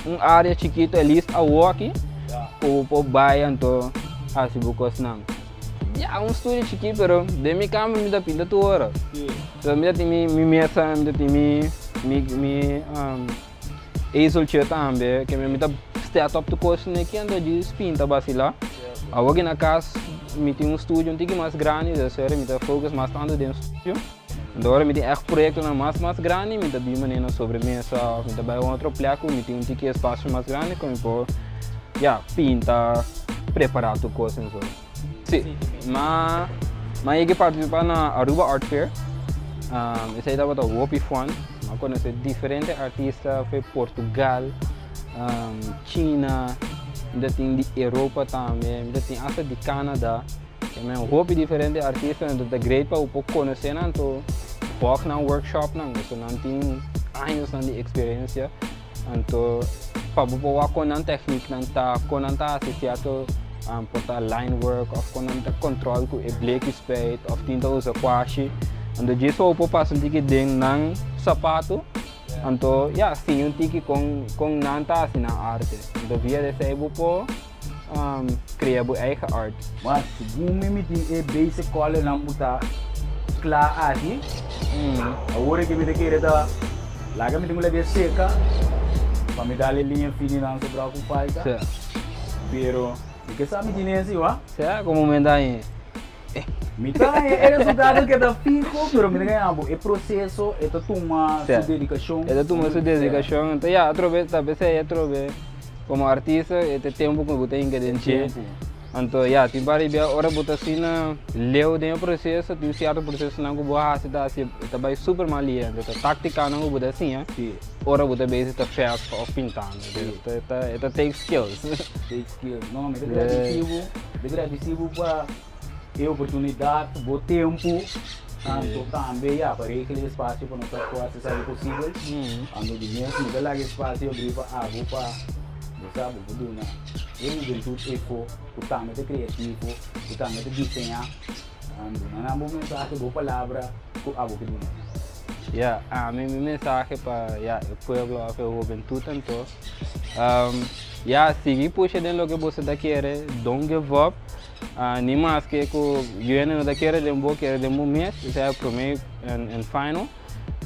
Un área chikitu at least awoki ku bo por bai anto hasi bo kosnan. Ya un studio chikí pero den mi kamber mi ta pinta tur ora. So mi ta tin mi mi mesa, mi ta tin mi mi mi ezeltje tambe ke mi ta set up tur kos aki anto djis pinta basilá. Awoki na kas mi tin un studio un tiki mas grandi, mi ta focus mas tantu den studio. Anto ora mi tin ègt proyektonan mas mas grandi mi ta bin manera na sobremesa òf mi ta bai un otro plek ku mi tin un tiki espasio mas grandi ku mi por ya pinta, prepará tur kos enso. Sí, m'a m'a yega partisipá na Aruba Art Fair, esei tabata hopi fun, m'a konosé diferente artista for Portugal, China, mi ta tin di Europa tambe, mi ta tin asta di Canada. E men hopi diferente artista nan ta great pa bo por conoce nan anto volg nan workshop nan pasobra nan tin años nan di experiencia anto pa bo por wak con nan techniek nan ta con nan ta haci cierto por ta line work of con nan ta control cu e bleki spuit of tin ta usa kwashi anto djis pa bo por pasa un tiki den nan sapato anto ya siña un tiki con con nan ta haci nan arte anto via di esey bo por Crea bo eigen art. Ma segun mi mi tin e basic colornan ku ta kla aki. Awor e ke mi ta kere ta laga mi tin ku laga e seka pa mi dal e liña fininan sobrá ku falta. Pero mi ke sa mi tin esi wa. Sea komo mi ta haña e. Mi ta haña e resultado keda fiho pero mi ta haña bo e proseso e ta tuma su dedikashon. E ta tuma su dedikashon. Enton ya atrobe ta p'esei atrobe. Como artista e ta tempo cu bo ta hinca den dje. Anto ya, tin par di bia ora bo ta asina leu den e proceso, tin cierto procesonan cu bo a haci ta haci ta bay super mal liente. Ta tacticanan cu bo ta siña ora bo ta bezig ta verf of pintando. Dus e ta take skills. Take skills. No, mi ta gradeci bo, mi ta gradeci bo pa e oportunidad, bo tempo, anto tambe ya pa regla e espacio pa nos ta por haci esaki posibel. Anto di mes mi ta laga e espacio abri pa abo pa bo sa bo por duna e hubentud efo cu tambe ta creativo, cu tambe ta diseña, duna nan bo mensahe, bo palabra cu abo ke duna nan. Ya, ami mi mensahe pa ya e pueblo of e hubentud anto, ya sigui pusha den loke boso ta kere, don't give up. Ni maske ku yu hende no ta kere den bo, kere den bo mes, esei a promé en final.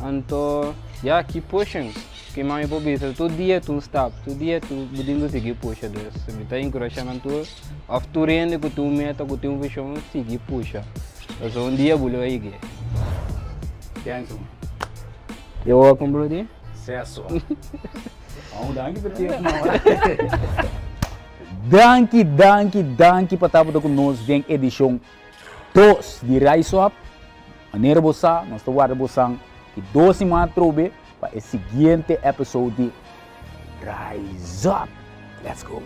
Anto, ya, keep pushing. Ki mami por bisa, tur dia ta un stap, tur dia tu bo tin ku sigui pusha. Dus, mi ta enkurashá nan tur, òf tur hende ku tin un meta, ku tin un vishon, sigui pusha. Pasobra un dia bo lo yeg'é. Thanks, man. You're welcome, brody. Seso. Aun danki pa e tempo, man. Danki, danki, danki pa tabata ku nos den edishon dos di Rise Up. Manera bo sa, nos ta warda bosan ki dos siman atrobe pa e siguiente episode di Rise Up. Let's go!